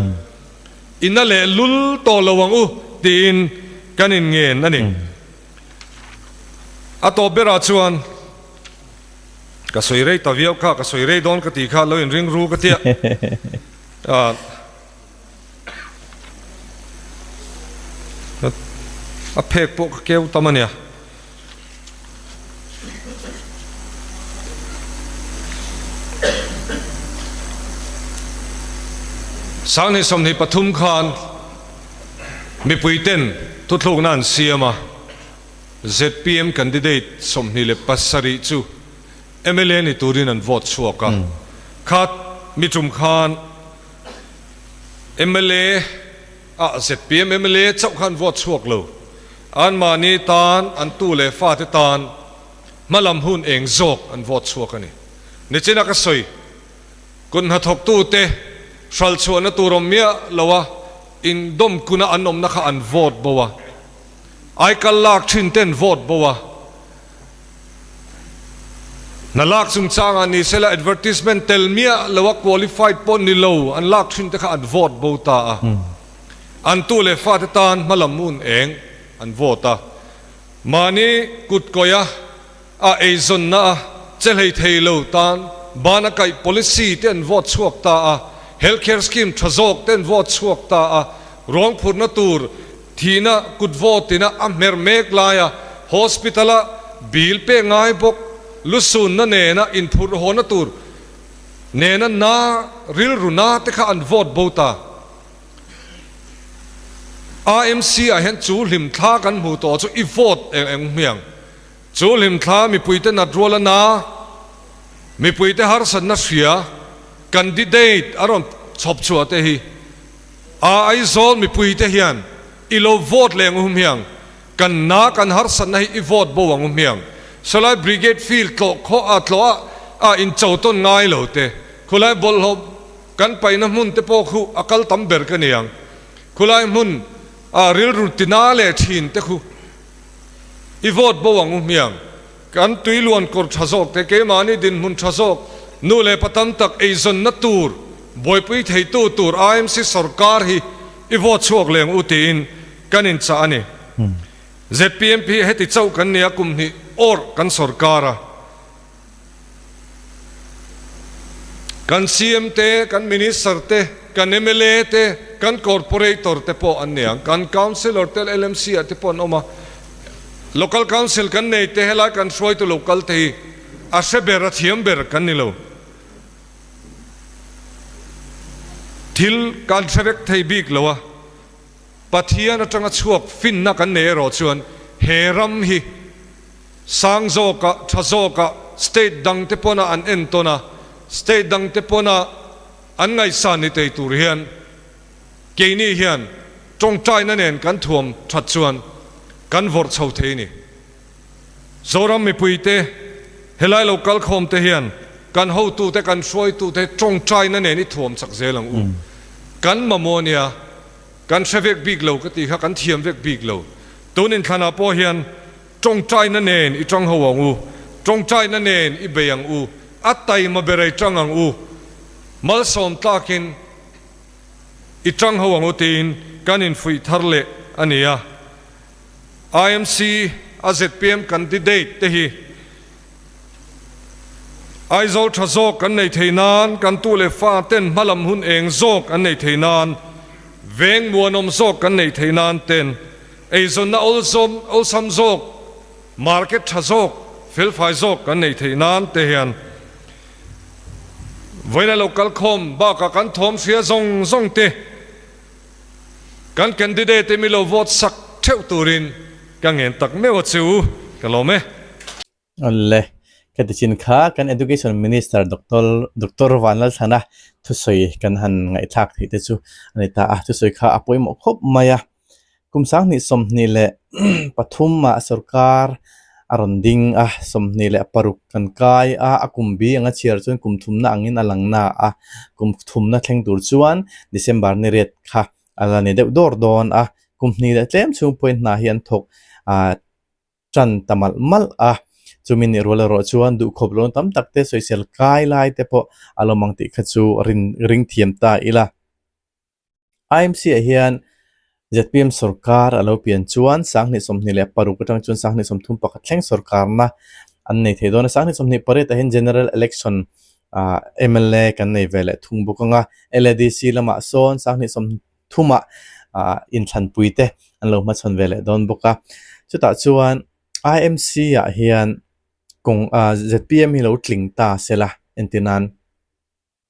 I na leh lul tawh lo ang u tiin kan inngen a ni. A tawp berah chuan ka sawi rei ta viau kha, ka sawi rei dawn ka tih kha lo inring ru ka tia. A phek pawh ka keu tam a nia. Sanghnih 23 khan mipui ten thuthlukna an siam a, zpm candidate 27 chu mla ni turin an vote chhuak a, kha mi tum khan mla ah zpm mla chauh khan vote chhuak lo. Anmahni tan, an tu leh fate tan hmalam hun eng zawk an vote chhuak a ni. Nichina ka sawi, kut hnathawktute hral chhuahna tur awm miah lo a, indawm kuna an awmna kha an vote bo a, aikal lak thin ten vote bo a, hna lak chungchangah ni sela advertisement tel miah lo a qualified pawh ni lo an lak thin te kha an vote bo ta a. An tu leh fate tan hmalam hun eng an vote a, mahni kut kawih a, a eizawnna a che hlei thei lo tan bana kaih policy te an vote chhuak ta a, health care scheme tha zawk te an vote chhuak ta a, ruang phurhna tur thihna kut vote ina a hmer mek laia hospital a bill pek ngai bawk lusunna nena inphurh hawna tur nena na rilru na te kha an vote bo ta. AMC ah hian chu hlimthla kan hmuh tawh chu i vote eng eng hmiang. Chu hlimthla mipuite nat rual a na, mipuite harsatna hria candidate a rawn chhawp chhuah te hi a Aizawl mipuite hian i lo vote leh ang u hmiang, kan na kan harsatna hi i vote bo ang u hmiang. Sawlai Brigade field tlawh khawh ah tlawh ah in cho tawn ngai lo te, khulai bawlhhlawh Kan paihna hmun te pawh khu a kal tam ber ka ni ang. Khulai hmun ah rilru tina leh thin te khu i vote bo ang u hmiang. Kan tui luan kawr tha zawk te, keimahni dinhmun tha zawk, nu leh pa tam tak eizawnna tur buaipui theitu tur IMC sawrkar hi i vote chhuak leh ang u tiin kan inchah a ni. Zpmp hi heti chauh kan nia kum hnih awrh kan sawrkar a. Kan CM te, kan Minister te, kan mla te, kan Corporator te pawh an nei ang. Kan Councillor te LMC ah te pawh an awm a. Local Council kan nei te, helai kan hruaitu local te hi a hre ber, a thiam ber kan ni lo. Thil kan hre vek thei bik lo a. Pathian atanga chhuak finna kan nei erawh chuan he ram hi Sang zawkah, tha zawkah. state dangte pawna an entawn a, state dangte pawna an ngaihsan ni thei tur hian keini hian tawngtaina nen kan thuam that chuan kan vawrh chho thei a ni. Zoram mipuite helai lo kal khawm te hian kan hotute kan hruaitute tawngtaina nen i thuam chak zel ang u. Kan mamawh nia kan hre vek bik lo ka tih kha kan thiam vek bik lo. Tun inthlanah pawh hian tawngtaina nen i tang ho ang u, tawngtaina nen i bei ang u, a taima ber i tang ang u, malsawm tlakin i tang ho ang u tiin kan infuih thar leh a ni a. IMC a zpm candidate te hi Aizawl tha zawk kan nei thei nan, kan tu leh fa ten hmalam hun eng zawk an nei thei nan, veng muanawm zawk kan nei thei nan ten eizawnna awlsawm awlsam zawk, market tha zawk, felfai zawk kan nei thei nan te hian vawiin a lo kalkhawm bakah kan thawm hria zawng zawng te Kan candidate te mi lo vote sak theuh turin ka ngen tak meuh a chu ka lawm e. Awle, ka ti chin kha kan Education Minister Doctor Doctor Vanlalthlana thusawi kan han ngaihthlak theih te chu a ni ta a, thusawi kha a pawimawh khawp mai a. Kum 2023 ah sorkar a rawn ding a, 26 kan kai a, a kum bi anga chhiar chuan kum thumna angin a lang na a, kum thumna thleng tur chuan December ni riat kha a la ni deuh dawr dawn a, kum hnih leh tlem chhung pawhin hna hi an thawk ah tan ta malh malh a, chumi nih rual erawh chuan duhkhawp loan tam tak te sawisel kai lai te pawh a lawm ang tih kha chu rin ring thiam ta ila. IMC ah hian zpm sorkar a lo pian chuan 2026 atang chuan 2031 thleng sorkarna an nei thei dawn a, 2028 ah hian general election ah mla kan nei ve leh thung bawk ang a, LADC lamah sawn 2030 ah ah inthlanpui te an lo hmachhawn ve leh dawn bawk a, chutah chuan IMC ah hian kawng ah zpm hi lo tling ta sela entir nan.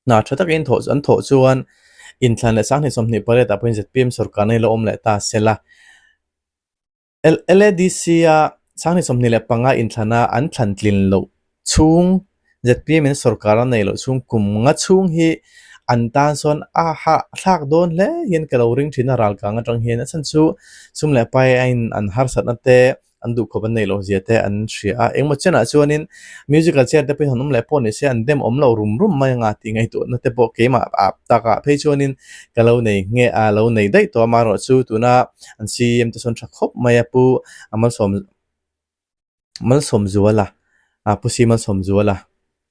Hna tha takin thawh an thawh chuan inthlan leh 2028 ah pawhin zpm sorkarna hi lo awm leh ta sela. LADC a 2025 inthlana an thlan tlin loh chhung zpm in sorkar a nei loh chhung kum nga chhung hi an tan sawn a hahthlak dawn hle hian ka lo ring thin a ralkang atang hian a chhan chu sum leh pai a in an harsatna te an duhkhawp an neih loh zia te an hria a, engmaw chenah chuanin musical chair te pawhin han awm leh pawh ni se an dem awm loh rum rum mai anga tih ngaihtuahna te pawh keimah ah takah phei chuanin ka lo nei nge a lo nei daih tawh a amaherawhchu tuna an CM te sawn tha khawp mai a pu a malsawm malsawmzuala ah pu si malsawmzuala.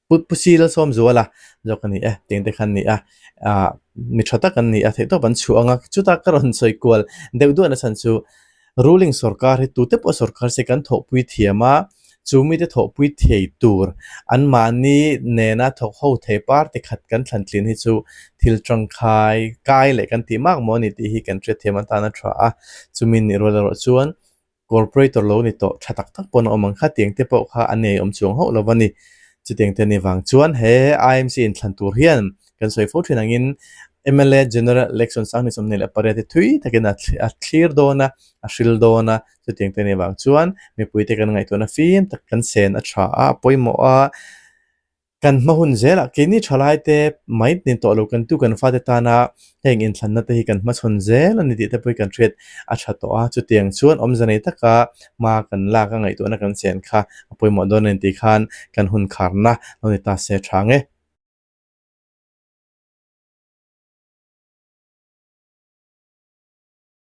Pu si Lalsawmzuala zawk a ni e, tiang te khan ni a, ah mi tha tak an ni a, theihtawp an chhuah ang a, chuta ka rawn sawi kual deuh duah na chhan chu ruling sorkar hi tute pawh sorkar se kan thawhpui thiam a, chu mite thawhpui thei tur anmahni nena thawk ho thei party khat kan thlan tlin hi chu thil tangkai kai leh kan tih mak maw a ni tih hi kan hriatthiam atan a tha a, chumi nih rual erawh chuan Corporator lo ni tawh tha tak tak pawn a awm ang kha tiang te pawh kha a nei awm chuang hauh lo a ni. Chutiang te ni vang chuan he IMC inthlan tur hian kan sawi fo thin angin mla General Election 2028 hi thui takin a a thlir dawn a, a hril dawn a, chutiang te ni vang chuan mipuite kan ngaihtuahna fim tak kan sen a tha a, a pawimawh a. Kan hma hun zelah keini thalaite mai ni tawh lo kan tu kan fate tana heng inthlanna te hi kan hmachhawn zel a ni tih te pawh hi kan hriat a tha tawh a, chutiang chuan awmze nei taka hma kan lak a ngaihtuahna kan chen kha a pawimawh dawn a ni tih khan kan hun kharna lo ni ta se tha nge.